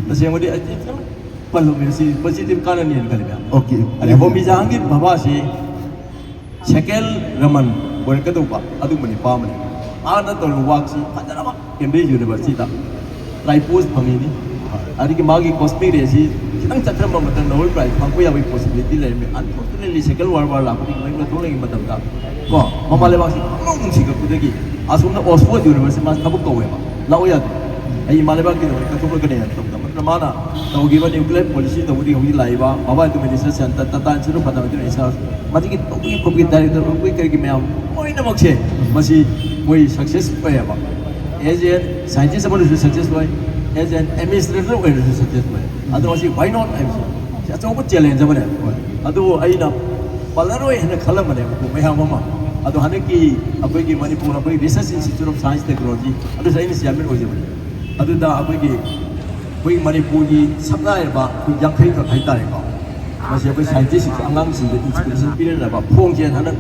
ꯇꯁꯦꯡꯕꯗꯤ ꯑꯩ ꯈꯤꯇꯪ ꯄꯜꯂꯨꯃꯤ ꯁꯤ ꯃꯁꯤꯗꯤ ꯀꯥꯟꯅꯅꯤꯅ ꯈꯜꯂꯤ ꯃꯌꯥꯝ꯫ ꯑꯣꯀꯦ꯫ ꯑꯗꯩ ꯍꯣꯃꯤ ꯖꯍꯥꯡꯒꯤꯔ ꯕꯕꯥꯁꯤ ꯁꯦꯀꯦꯜ ꯔꯃꯟ ꯑꯣꯏꯔꯛꯀꯗꯧꯕ ꯑꯗꯨꯒꯨꯝꯕ ꯅꯨꯄꯥ ꯑꯃꯅꯤ꯫ ꯃꯥꯅ ꯇꯧꯔꯤꯕ ꯋꯥꯛꯁꯤ ꯐꯖꯅꯃꯛ ꯀꯦꯝꯕ꯭ꯔꯤꯖ ꯌꯨꯅꯤꯚꯔꯁꯤꯇꯤꯗ ꯇ꯭ꯔꯥꯏꯄꯣꯁ ꯐꯪꯉꯤꯅꯤ꯫ ꯑꯗꯒꯤ ꯃꯥꯒꯤ ꯀꯣꯁꯃꯤꯛ ꯔꯦꯁꯤ ꯈꯤꯇꯪ ꯆꯠꯊꯔꯝꯕ ꯃꯇꯝꯗ ꯅꯣꯕꯦꯜ ꯄ꯭ꯔꯥꯏꯖ ꯐꯪꯕ ꯌꯥꯕꯒꯤ ꯄꯣꯁꯤꯕꯤꯂꯤꯇꯤ ꯂꯩꯔꯝꯃꯤ꯫ ꯑꯟꯐꯣꯔꯆꯨꯅꯦꯠꯂꯤ ꯁꯦꯀꯦꯟ ꯋꯥꯔꯜ ꯋꯥꯔ ꯂꯥꯛꯄꯗꯒꯤ ꯃꯌꯨꯝꯗ ꯊꯣꯛꯂꯛꯏ ꯃꯇꯝꯗ ꯀꯣ ꯃꯃꯥ ꯂꯩꯕꯥꯛꯁꯤ ꯄꯪꯅꯨꯡ ꯅꯨꯡꯁꯤꯔꯛꯄꯗꯒꯤ ꯑꯁꯣꯝꯗ ꯑꯣꯛꯁꯐꯣꯔꯗ ꯌꯨꯅꯤꯚꯔꯁꯤꯇꯤ ꯃꯥ ꯊꯕꯛ ꯀꯧꯋꯦꯕ, ꯂꯥꯛꯑꯣ ꯌꯥꯗꯦ, ꯑꯩ ꯏꯃꯥ ꯂꯩꯕꯥꯛꯀꯤꯗꯃꯛꯇ ꯀꯠꯊꯣꯛꯂꯛꯀꯅꯤ ꯍꯥꯏꯅ ꯇꯧꯗꯅ ꯃꯗꯨꯅ ꯃꯥꯅ ꯇꯧꯈꯤꯕ ꯅ꯭ꯌꯨꯀ꯭ꯂꯤꯌꯔ ꯄꯣꯂꯤꯁꯤ ꯇꯧꯕꯗꯒꯤ ꯍꯧꯖꯤꯛ ꯂꯥꯛꯏꯕ mobile communication centre, Tata institute of fundamental research, ꯃꯁꯤꯒꯤ ꯇꯧꯕꯒꯤ ꯈꯣꯠꯄꯒꯤ ꯗꯥꯏꯔꯦꯛꯇꯔ ꯑꯣꯏꯕꯒꯤ ꯀꯔꯤꯒꯤ ꯃꯌꯥꯝ ꯂꯣꯏꯅꯃꯛꯁꯦ ꯃꯁꯤ ꯃꯣꯏ ꯁꯛꯁꯦꯁ ꯑꯣꯏꯌꯦꯕ꯫ ꯑꯦꯖ ꯑꯦ ꯁꯥꯏꯟꯇꯤꯁ ꯑꯃꯅꯁꯨ ꯁꯛꯁꯦꯁ ꯑꯣꯏ, ꯑꯦꯖ ꯑꯦ ꯑꯦꯗꯃꯤꯅꯤꯁꯇ꯭ꯔꯦꯇꯔ ꯑꯣꯏꯅꯁꯨ ꯁꯛꯁꯦꯁ ꯑꯣꯏ꯫ ꯑꯗꯣ ꯃꯁꯤ ꯋꯥꯏ ꯅꯣꯠ ꯍꯥꯏꯕꯁꯦ ꯁꯤ ꯑꯆꯧꯕ ꯆꯦꯂꯦꯟꯖ ꯑꯃꯅꯦ꯫ ꯑꯗꯨꯕꯨ ꯑꯩꯅ ꯄꯜꯂꯔꯣꯏ ꯍꯥꯏꯅ ꯈꯜꯂꯝꯕꯅꯦꯕꯀꯣ ꯃꯌꯥꯝ ꯑꯃ꯫ ꯑꯗꯣ ꯍꯟꯗꯛꯀꯤ ꯑꯩꯈꯣꯏꯒꯤ ꯃꯅꯤꯄꯨꯔ ꯑꯩꯈꯣꯏ ꯔꯤꯁꯔꯁ ꯏꯟꯁꯇꯤꯇ꯭ꯌꯨꯠ ꯑꯣꯐ ꯁꯥꯏꯟꯁ ꯇꯦꯛꯅꯣꯂꯣꯖꯤ ꯑꯗꯨꯁꯨ ꯑꯩꯅ ꯆꯤꯌꯥꯔꯃꯦꯟ ꯑꯣꯏꯖꯕꯅꯤ꯫ ꯑꯗꯨꯗ ꯑꯩꯈꯣꯏꯒꯤ ꯑꯩꯈꯣꯏ ꯃꯅꯤꯄꯨꯔꯒꯤ ꯁꯛꯅꯥꯏꯔꯕ ꯑꯩꯈꯣꯏ ꯌꯥꯡꯈꯩꯈꯛ ꯍꯥꯏꯇꯥꯔꯦꯀꯣ꯫ ꯃꯁꯤ ꯑꯩꯈꯣꯏ ꯁꯥꯏꯟꯇꯤꯁ꯭ꯠꯁꯤꯡꯁꯦ ꯑꯉꯥꯡꯁꯤꯡꯗ ꯏꯟꯁꯄꯤꯔꯦꯁꯟ ꯄꯤꯅꯅꯕ ꯐꯣꯡꯁꯦꯅ ꯍꯟꯗꯛ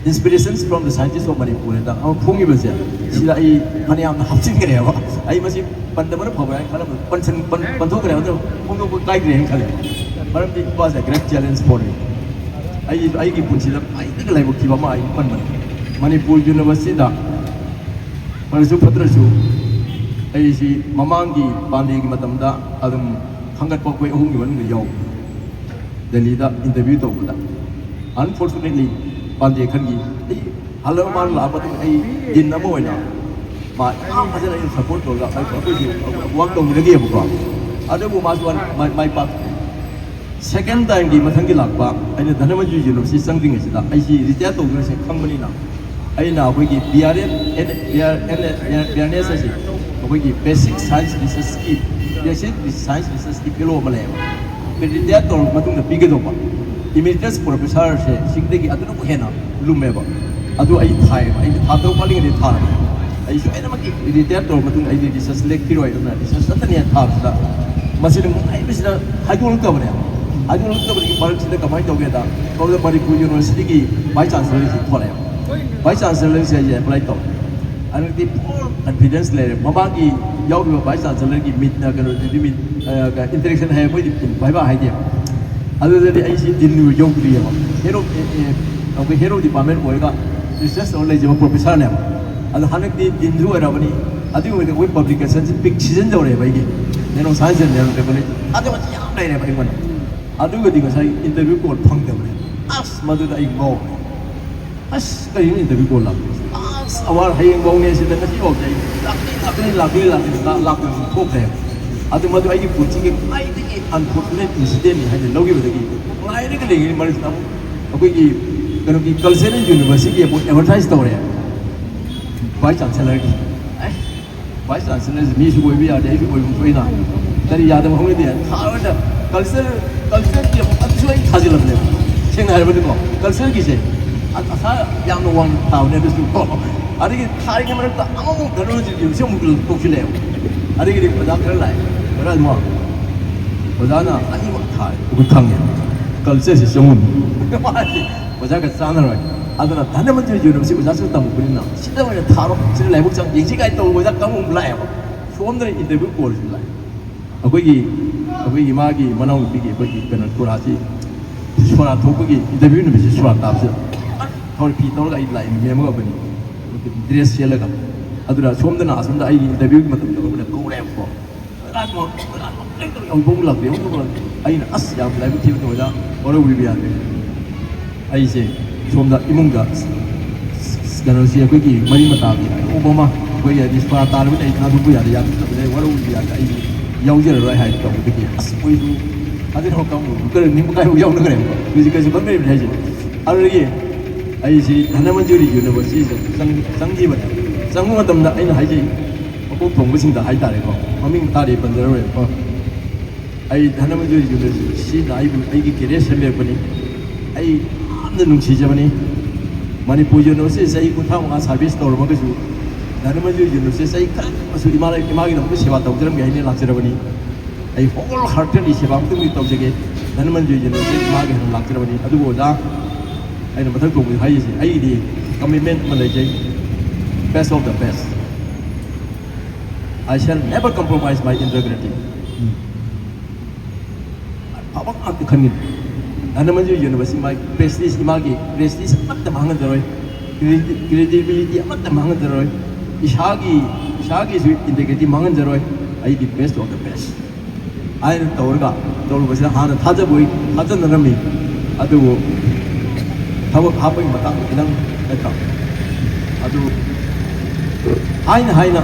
Inspirations from the Scientists of Manipur ꯍꯥꯏꯅ ꯑꯃ ꯐꯣꯡꯉꯤꯕꯁꯦ ꯁꯤꯗ ꯑꯩ ꯐꯅꯌꯥꯝꯅ ꯍꯥꯞꯆꯤꯟꯈ꯭ꯔꯦꯕ꯫ ꯑꯩ ꯃꯁꯤ ꯄꯟꯗꯕꯅ ꯐꯕ꯭ꯔꯥ ꯍꯥꯏꯅ ꯈꯜꯂꯝꯕ ꯄꯟꯁꯟ ꯄꯟ ꯄꯟꯊꯣꯛꯈ꯭ꯔꯦ ꯑꯗꯨ ꯐꯣꯡꯗꯣꯛꯄ ꯀꯥꯏꯗ꯭ꯔꯦ ꯍꯥꯏꯅ ꯈꯜꯂꯦ꯫ ꯃꯔꯝꯗꯤ it was a great challenge for me꯫ ꯑꯩ ꯑꯩꯒꯤ ꯄꯨꯟꯁꯤꯗ ꯈ꯭ꯋꯥꯏꯗꯒꯤ ꯂꯥꯏꯕꯛ ꯊꯤꯕ ꯑꯃ ꯑꯩ ꯄꯟꯕꯅꯤ꯫ ꯃꯅꯤꯄꯨꯔ ꯌꯨꯅꯤꯚꯔꯁꯤꯇꯤꯗ ꯐꯔꯁꯨ ꯐꯠꯇ꯭ꯔꯁꯨ ꯑꯩꯁꯤ ꯃꯃꯥꯡꯒꯤ ꯄꯥꯟꯗꯦꯒꯤ ꯃꯇꯝꯗ ꯑꯗꯨꯝ ꯈꯟꯒꯠꯄ ꯑꯩꯈꯣꯏ ꯑꯍꯨꯝꯒꯤ ꯃꯅꯨꯡꯗ ꯌꯥꯎꯏ꯫ ꯗꯦꯜꯂꯤꯗ ꯏꯟꯇꯔꯚ꯭ꯌꯨ ꯇꯧꯕꯗ ꯑꯟꯐꯣꯔꯆꯨꯅꯦꯠꯂꯤ ꯄꯥꯟꯗꯦ ꯈꯟꯈꯤ꯫ ꯑꯩ ꯍꯜꯂꯒ ꯃꯥꯅ ꯂꯥꯛꯑ ꯃꯇꯨꯡꯗ ꯑꯩ ꯗꯤꯟ ꯑꯃ ꯑꯣꯏꯅ ꯃꯥ ꯌꯥꯝ ꯐꯖꯅ ꯑꯩꯅ ꯁꯞꯄꯣꯔꯠ ꯇꯧꯔꯒ ꯑꯩꯈꯣꯏꯁꯨ ꯋꯥꯛ ꯇꯧꯃꯤꯟꯅꯈꯤꯑꯕꯀꯣ꯫ ꯑꯗꯨꯕꯨ ꯃꯥꯁꯨ ꯃꯥꯏ ꯃꯥꯏ ꯄꯥꯛ ꯁꯦꯀꯦꯟ ꯇꯥꯏꯝꯒꯤ ꯃꯊꯪꯒꯤ ꯂꯥꯛꯄ ꯑꯩꯅ ꯙꯅꯃꯟꯖꯨꯔꯤ ꯌꯨꯅꯤꯚꯔꯁꯤꯇꯤ ꯆꯪꯗ꯭ꯔꯤꯉꯩꯁꯤꯗ ꯑꯩꯁꯤ ꯔꯤꯇꯥꯌꯔ ꯇꯧꯗꯣꯏꯁꯦ ꯈꯪꯕꯅꯤꯅ, ꯑꯩꯅ ꯑꯩꯈꯣꯏꯒꯤ B R N, B R N S ꯑꯁꯤ ꯑꯩꯈꯣꯏꯒꯤ ꯕꯦꯁꯤꯛ ꯁꯥꯏꯟꯁ ꯔꯤꯁꯔꯁꯀꯤ, ꯕꯦꯁꯤꯛ ꯁꯥꯏꯟꯁ ꯔꯤꯁꯔꯁꯀꯤ ꯐꯦꯂꯣ ꯑꯃ ꯂꯩꯌꯦꯕ꯫ ꯔꯤꯇꯥꯌꯔ ꯇꯧꯔꯕ ꯃꯇꯨꯡꯗ ꯄꯤꯒꯗꯧꯕ ꯏꯃꯤꯔꯤꯇꯁ ꯄ꯭ꯔꯣꯐꯦꯁꯔꯁꯦ ꯁꯤꯗꯒꯤ ꯑꯗꯨꯅꯕꯨ ꯍꯦꯟꯅ ꯂꯨꯝꯃꯦꯕ꯫ ꯑꯗꯨ ꯑꯩ ꯊꯥꯏꯌꯦꯕ, ꯑꯩ ꯊꯥ ꯇꯔꯨꯛ ꯋꯥꯠꯂꯤꯉꯩꯗꯒꯤ ꯊꯥꯔꯕꯅꯦ꯫ ꯑꯩ ꯁꯣꯏꯗꯅꯃꯛꯀꯤ ꯔꯤꯇꯥꯌꯔ ꯇꯧꯔꯕ ꯃꯇꯨꯡꯗ ꯑꯩꯗꯤ ꯔꯤꯁꯔꯁ ꯂꯦꯛꯈꯤꯔꯣꯏ, ꯑꯗꯨꯅ ꯔꯤꯁꯔꯁ ꯆꯠꯇꯅꯦꯅ ꯊꯥꯕꯁꯤꯗ ꯃꯁꯤꯅ ꯅꯨꯡꯉꯥꯏꯕꯁꯤꯅ ꯍꯥꯏꯗꯣꯛꯂꯛꯇꯕꯅꯦ꯫ ꯍꯥꯏꯗꯣꯛꯂꯛꯇꯕꯒꯤ ꯃꯔꯛꯁꯤꯗ ꯀꯃꯥꯏꯅ ꯇꯧꯒꯦꯗ, ꯁꯣꯝꯗ ꯃꯅꯤꯄꯨꯔ ꯌꯨꯅꯤꯚꯔꯁꯤꯇꯤꯒꯤ ꯚꯥꯏꯁ ꯆꯥꯟꯁꯦꯂꯔꯁꯤ ꯊꯣꯛꯂꯛꯑꯦꯕ꯫ ꯚꯥꯏꯁ ꯆꯥꯟꯁꯦꯂꯔꯁꯦ ꯑꯩꯁꯦ ꯑꯦꯄ꯭ꯂꯥꯏ ꯇꯧꯔꯦ꯫ ꯍꯟꯗꯛꯇꯤ ꯐꯨꯜ ꯀꯟꯐꯤꯗꯦꯟꯁ ꯂꯩꯔꯦ꯫ ꯃꯃꯥꯡꯒꯤ ꯌꯥꯎꯔꯤꯕ ꯚꯥꯏꯁ ꯆꯥꯟꯁꯦꯂꯔꯒꯤ ꯃꯤꯠꯅ ꯀꯩꯅꯣꯗꯨꯗꯤ ꯃꯤꯠ ꯏꯟꯇꯔꯦꯛꯁꯟ ꯍꯥꯏ, ꯃꯣꯏꯗꯤ ꯚꯥꯏꯕꯥ ꯍꯥꯏꯗꯦꯕ꯫ ꯑꯗꯨꯗꯗꯤ ꯑꯩꯁꯤ ꯗꯤꯟ ꯌꯧꯗ꯭ꯔꯤꯑꯕ, ꯍꯦꯠ ꯑꯣꯐ, ꯑꯩꯈꯣꯏ ꯍꯦꯠ ꯑꯣꯐ ꯗꯤꯄꯥꯔꯠꯃꯦꯟ ꯑꯣꯏꯔꯒ ꯔꯤꯁꯔꯁ ꯇꯧꯔ ꯂꯩꯖꯕ ꯄ꯭ꯔꯣꯐꯦꯁꯔꯅꯦꯕ꯫ ꯑꯗꯣ ꯍꯟꯗꯛꯇꯤ ꯗꯤꯟꯁꯨ ꯑꯣꯏꯔꯕꯅꯤ, ꯑꯗꯨꯒꯤ ꯑꯣꯏꯅ ꯑꯩꯈꯣꯏ ꯄꯕ꯭ꯂꯤꯀꯦꯁꯟꯁꯤ ꯄꯤꯛ ꯁꯤꯖꯟ ꯇꯧꯔꯦꯕ ꯑꯩꯒꯤ꯫ Nano science and nano technology ꯊꯥꯖꯕꯁꯤ ꯌꯥꯝ ꯂꯩꯔꯦꯕ ꯑꯩꯉꯣꯟꯗ꯫ ꯑꯗꯨꯒꯗꯤ ꯉꯁꯥꯏ ꯏꯟꯇꯔꯚ꯭ꯌꯨ ꯀꯣꯜ ꯐꯪꯗꯕꯅꯦ꯫ ꯑꯁ, ꯃꯗꯨꯗ ꯑꯩ ꯉꯥꯎꯈ꯭ꯔꯦ꯫ ꯑꯁ, ꯀꯔꯤꯅꯣ ꯏꯟꯇꯔꯚ꯭ꯌꯨ ꯀꯣꯜ ꯂꯥꯛꯇꯣꯏꯁꯦ? ꯑꯁ, ꯑꯋꯥꯔ ꯍꯌꯦꯡꯐꯥꯎꯅꯦ ꯁꯤꯗ, ꯉꯁꯤꯐꯥꯎꯗꯤ ꯑꯩ ꯂꯥꯛꯇꯦ, ꯂꯥꯛꯇꯦ, ꯂꯥꯛꯇꯦ, ꯂꯥꯛꯇꯦ, ꯂꯥꯛ-, ꯂꯥꯛꯇꯕꯁꯨ ꯊꯣꯛꯈ꯭ꯔꯦ꯫ ꯑꯗꯨ ꯃꯗꯨ ꯑꯩꯒꯤ ꯄꯨꯟꯁꯤꯒꯤ ꯈ꯭ꯋꯥꯏꯗꯒꯤ ꯑꯟꯐꯣꯔꯆꯨꯅꯦꯠ ꯏꯟꯁꯤꯗꯦꯟꯅꯤ ꯍꯥꯏꯅ ꯂꯧꯈꯤꯕꯗꯒꯤ ꯉꯥꯏꯔꯒ ꯂꯩꯔꯤꯉꯩ ꯃꯔꯛꯁꯤꯗ ꯑꯃꯨꯛ ꯑꯩꯈꯣꯏꯒꯤ ꯀꯩꯅꯣꯒꯤ ꯀꯜꯆꯔꯦꯜ ꯌꯨꯅꯤꯚꯔꯁꯤꯇꯤꯒꯤ ꯑꯃꯨꯛ ꯑꯦꯗꯚꯔꯇꯥꯏꯁ ꯇꯧꯔꯦ ꯚꯥꯏꯁ ꯆꯥꯟꯁꯦꯂꯔꯒꯤ꯫ ꯑꯦ, ꯚꯥꯏꯁ ꯆꯥꯟꯁꯦꯂꯔꯁꯤ ꯃꯤꯁꯨ ꯑꯣꯏꯕ ꯌꯥꯗꯦ, ꯑꯩꯁꯨ ꯑꯣꯏꯕ ꯊꯣꯛꯏꯅ꯫ ꯀꯔꯤ ꯌꯥꯗꯕ ꯍꯧꯅꯗꯦ? ꯊꯥꯔꯣꯏꯗ ꯀꯜꯆꯔ, ꯀꯜꯆꯔꯒꯤ ꯑꯃꯨꯛ ꯑꯗꯨꯁꯨ ꯑꯩ ꯊꯥꯖꯤꯜꯂꯕꯅꯦꯕ꯫ ꯁꯦꯡꯅ ꯍꯥꯏꯔꯕꯗꯤꯀꯣ, ꯀꯜꯆꯔꯒꯤꯁꯦ ꯑ-, ꯑꯁꯥ ꯌꯥꯝꯅ ꯋꯥꯡꯅ ꯊꯥꯕꯅꯦ ꯑꯗꯨꯁꯨ ꯀꯣ꯫ ꯑꯗꯒꯤ ꯊꯥꯔꯤꯉꯩ ꯃꯔꯛꯇ ꯑꯃꯃꯨꯛ ꯙꯔꯃꯁꯤꯡꯁꯤ ꯑꯃꯨꯛ ꯇꯣꯛꯁꯤꯜꯂꯛꯑꯦꯕ꯫ ꯑꯗꯒꯤꯗꯤ ꯑꯣꯖꯥ ꯈꯔ ꯂꯥꯛꯑꯦ, ꯈꯔ ꯑꯗꯨꯃꯛ ꯑꯣꯖꯥꯅ ꯑꯅꯤꯃꯛ ꯊꯥꯔꯦ꯫ ꯑꯩꯈꯣꯏ ꯈꯪꯉꯦ, ꯀꯜꯆꯔꯁꯤ ꯆꯪꯉꯨꯅꯨ꯫ ꯑꯣꯖꯥꯒ ꯆꯥꯟꯅꯔꯣꯏ꯫ ꯑꯗꯨꯅ ꯙꯅꯃꯟꯖꯨꯔꯤ ꯌꯨꯅꯤꯚꯔꯁꯤꯇꯤ ꯑꯣꯖꯥꯁꯨ ꯇꯝꯃꯨꯕꯅꯤꯅ ꯁꯤꯗ ꯑꯣꯏꯅ ꯊꯥꯔꯣ, ꯁꯤꯗ ꯂꯥꯏꯕꯛ ꯆꯪ ꯌꯦꯡꯁꯤ ꯀꯥꯏꯅ ꯇꯧꯕ ꯑꯣꯖꯥ ꯀꯥꯡꯕꯨ ꯑꯃ ꯂꯥꯛꯑꯦꯕ꯫ ꯁꯣꯝꯗꯅ ꯏꯟꯇꯔꯚ꯭ꯌꯨ ꯀꯣꯜꯁꯤ ꯂꯥꯛꯑꯦ꯫ ꯑꯩꯈꯣꯏꯒꯤ, ꯑꯩꯈꯣꯏꯒꯤ ꯃꯥꯒꯤ ꯃꯅꯥꯎꯅꯨꯄꯤꯒꯤ ꯑꯩꯈꯣꯏꯒꯤ ꯀꯩꯅꯣ ꯀꯣꯔꯥꯁꯤ ꯁꯣꯔꯥ ꯊꯣꯛꯄꯒꯤ ꯏꯟꯇꯔꯚ꯭ꯌꯨ ꯅꯨꯃꯤꯠꯁꯤ ꯁꯣꯔꯥ ꯇꯥꯕꯁꯤꯗ ꯍꯧꯔ ꯐꯤ ꯇꯧꯔꯒ ꯑꯩ ꯂꯥꯛꯏ, ꯃꯦꯝ ꯑꯃꯒ ꯑꯩꯈꯣꯏꯅꯤ ꯗ꯭ꯔꯦꯁ ꯁꯦꯠꯂꯒ꯫ ꯑꯗꯨꯅ ꯁꯣꯝꯗꯅ ꯑꯁꯣꯝꯗ ꯑꯩꯒꯤ ꯏꯟꯇꯔꯚ꯭ꯌꯨꯒꯤ ꯃꯇꯝꯗ ꯑꯩꯈꯣꯏꯅ ꯀꯧꯔꯦꯕꯀꯣ꯫ ꯂꯥꯛꯄ, ꯂꯥꯛꯄ, ꯂꯥꯛꯄ, ꯍꯧꯖꯤꯛꯐꯥꯎ ꯂꯥꯛꯇꯦ, ꯍꯧꯖꯤꯛꯐꯥꯎ ꯂꯥꯛꯇꯦ꯫ ꯑꯩꯅ ꯑꯁ ꯌꯥꯝ ꯂꯥꯏꯕꯛ ꯊꯤꯕ ꯊꯕꯛꯅꯤꯗ, ꯋꯥꯔꯧꯕꯤꯕ ꯌꯥꯗꯦ꯫ ꯑꯩꯁꯦ ꯁꯣꯝꯗ ꯏꯃꯨꯡꯗ ꯀꯩꯅꯣꯁꯤ ꯑꯩꯈꯣꯏꯒꯤ ꯃꯔꯤ ꯃꯇꯥꯒꯤ ꯑꯇꯣꯞꯄ ꯑꯃ ꯑꯩꯈꯣꯏꯒꯤ ꯍꯥꯏꯗꯤ ꯁꯣꯔꯥ ꯇꯥꯔꯕꯅꯤꯅ ꯑꯩ ꯊꯥꯗꯣꯛꯄ ꯌꯥꯗꯦ, ꯌꯥꯗꯣꯛꯇꯕꯅꯦ, ꯋꯥꯔꯧꯕꯤꯕ ꯌꯥꯗꯦ, ꯑꯩ ꯌꯥꯎꯖꯔꯔꯣꯏ ꯍꯥꯏ ꯇꯧꯕꯗꯒꯤ ꯑꯁ ꯑꯩꯈꯣꯏꯁꯨ ꯑꯗꯨꯅ ꯀꯔꯤ ꯅꯤꯡꯕ ꯀꯥꯏꯕ ꯌꯥꯎꯅꯈ꯭ꯔꯦꯕꯀꯣ, ꯍꯧꯖꯤꯛ ꯀꯩꯁꯨ ꯈꯪꯗ꯭ꯔꯤꯕꯅꯤ ꯍꯥꯏꯁꯦ꯫ ꯑꯗꯨꯗꯒꯤ ꯑꯩꯁꯤ ꯙꯅꯃꯟꯖꯨꯔꯤ ꯌꯨꯅꯤꯚꯔꯁꯤꯇꯤꯁꯦ ꯆꯪ- ꯆꯪꯈꯤꯕꯅꯦ꯫ ꯆꯪꯕ ꯃꯇꯝꯗ ꯑꯩꯅ ꯍꯥꯏꯖꯩ, ꯃꯀꯣꯛ ꯊꯣꯡꯕꯁꯤꯡꯗ ꯍꯥꯏꯇꯥꯔꯦꯀꯣ, ꯃꯃꯤꯡ ꯊꯥꯗꯤ ꯄꯟꯖꯔꯔꯣꯏꯕꯀꯣ꯫ ꯑꯩ ꯙꯅꯃꯟꯖꯨꯔꯤ ꯌꯨꯅꯤꯚꯔꯁꯤꯇꯤꯅ ꯑꯩꯕꯨ ꯑꯩꯒꯤ ꯀꯦꯔꯤꯌꯔ ꯁꯦꯝꯕꯤꯔꯛꯄꯅꯤ꯫ ꯑꯩ ꯌꯥꯝꯅ ꯅꯨꯡꯁꯤꯖꯕꯅꯤ꯫ ꯃꯅꯤꯄꯨꯔ ꯌꯨꯅꯤꯚꯔꯁꯤꯇꯤ ꯆꯍꯤ ꯀꯨꯟꯊ꯭ꯔꯥ ꯃꯉꯥ ꯁꯥꯔꯚꯤꯁ ꯇꯧꯔꯝꯃꯒꯁꯨ, ꯙꯅꯃꯟꯖꯨꯔꯤ ꯌꯨꯅꯤꯚꯔꯁꯤꯇꯤ ꯆꯍꯤ ꯈꯔꯃꯁꯨ ꯏꯃꯥ ꯏꯃꯥꯒꯤꯗꯃꯛꯇ ꯁꯦꯕꯥ ꯇꯧꯖꯔꯝꯒꯦ ꯍꯥꯏꯅ ꯂꯥꯛꯆꯔꯕꯅꯤ꯫ ꯑꯩ ꯍꯣꯜ ꯍꯥꯔꯇꯦꯗꯂꯤ ꯁꯦꯕꯥ ꯑꯃꯇꯪꯗꯤ ꯇꯧꯖꯒꯦ꯫ ꯙꯅꯃꯟꯖꯨꯔꯤ ꯌꯨꯅꯤꯚꯔꯁꯤꯇꯤ ꯏꯃꯥꯒꯤ ꯍꯥꯏꯅ ꯂꯥꯛꯆꯔꯕꯅꯤ꯫ ꯑꯗꯨꯕꯨ ꯑꯣꯖꯥ, ꯑꯩꯅ ꯃꯊꯛ ꯊꯣꯡꯕꯗ ꯍꯥꯏꯔꯤꯁꯦ, ꯑꯩꯒꯤꯗꯤ ꯀꯃꯤꯠꯃꯦꯟ ꯑꯃ ꯂꯩꯖꯩ, best of the best꯫ I shall never compromise my integrity. ꯑꯐꯕ ꯉꯥꯛꯇ ꯈꯟꯒꯅꯤ꯫ ꯙꯅꯃꯟꯖꯨꯔꯤ ꯌꯨꯅꯤꯚꯔꯁꯤꯇꯤ ꯃꯥꯒꯤ ꯄ꯭ꯔꯦꯁꯇꯤꯖ, ꯃꯥꯒꯤ ꯄ꯭ꯔꯦꯁꯇꯤꯖ ꯑꯃꯠꯇ ꯃꯥꯡꯍꯟꯖꯔꯣꯏ, ꯀ꯭ꯔꯦꯗꯤꯕꯤꯂꯤꯇꯤ ꯑꯃꯠꯇ ꯃꯥꯡꯍꯟꯖꯔꯣꯏ, ꯏꯁꯥꯒꯤ, ꯏꯁꯥꯒꯤꯁꯨ ꯏꯟꯇꯦꯒ꯭ꯔꯤꯇꯤ ꯃꯥꯡꯍꯟꯖꯔꯣꯏ꯫ ꯑꯩꯗꯤ best of the best ꯍꯥꯏꯅ ꯇꯧꯔꯒ ꯇꯧꯔꯨꯕꯁꯤꯗ ꯍꯥꯟꯅ ꯊꯥꯖꯕ ꯑꯣꯏ ꯊꯥꯖꯅꯔꯝꯃꯤ꯫ ꯑꯗꯨꯕꯨ ꯊꯕꯛ ꯍꯥꯞꯄꯒꯤ ꯃꯇꯥꯡꯗ ꯈꯤꯇꯪ ꯅꯠꯇ꯭ꯔꯥ? ꯑꯗꯨ ꯍꯥꯏꯅ ꯍꯥꯏꯅ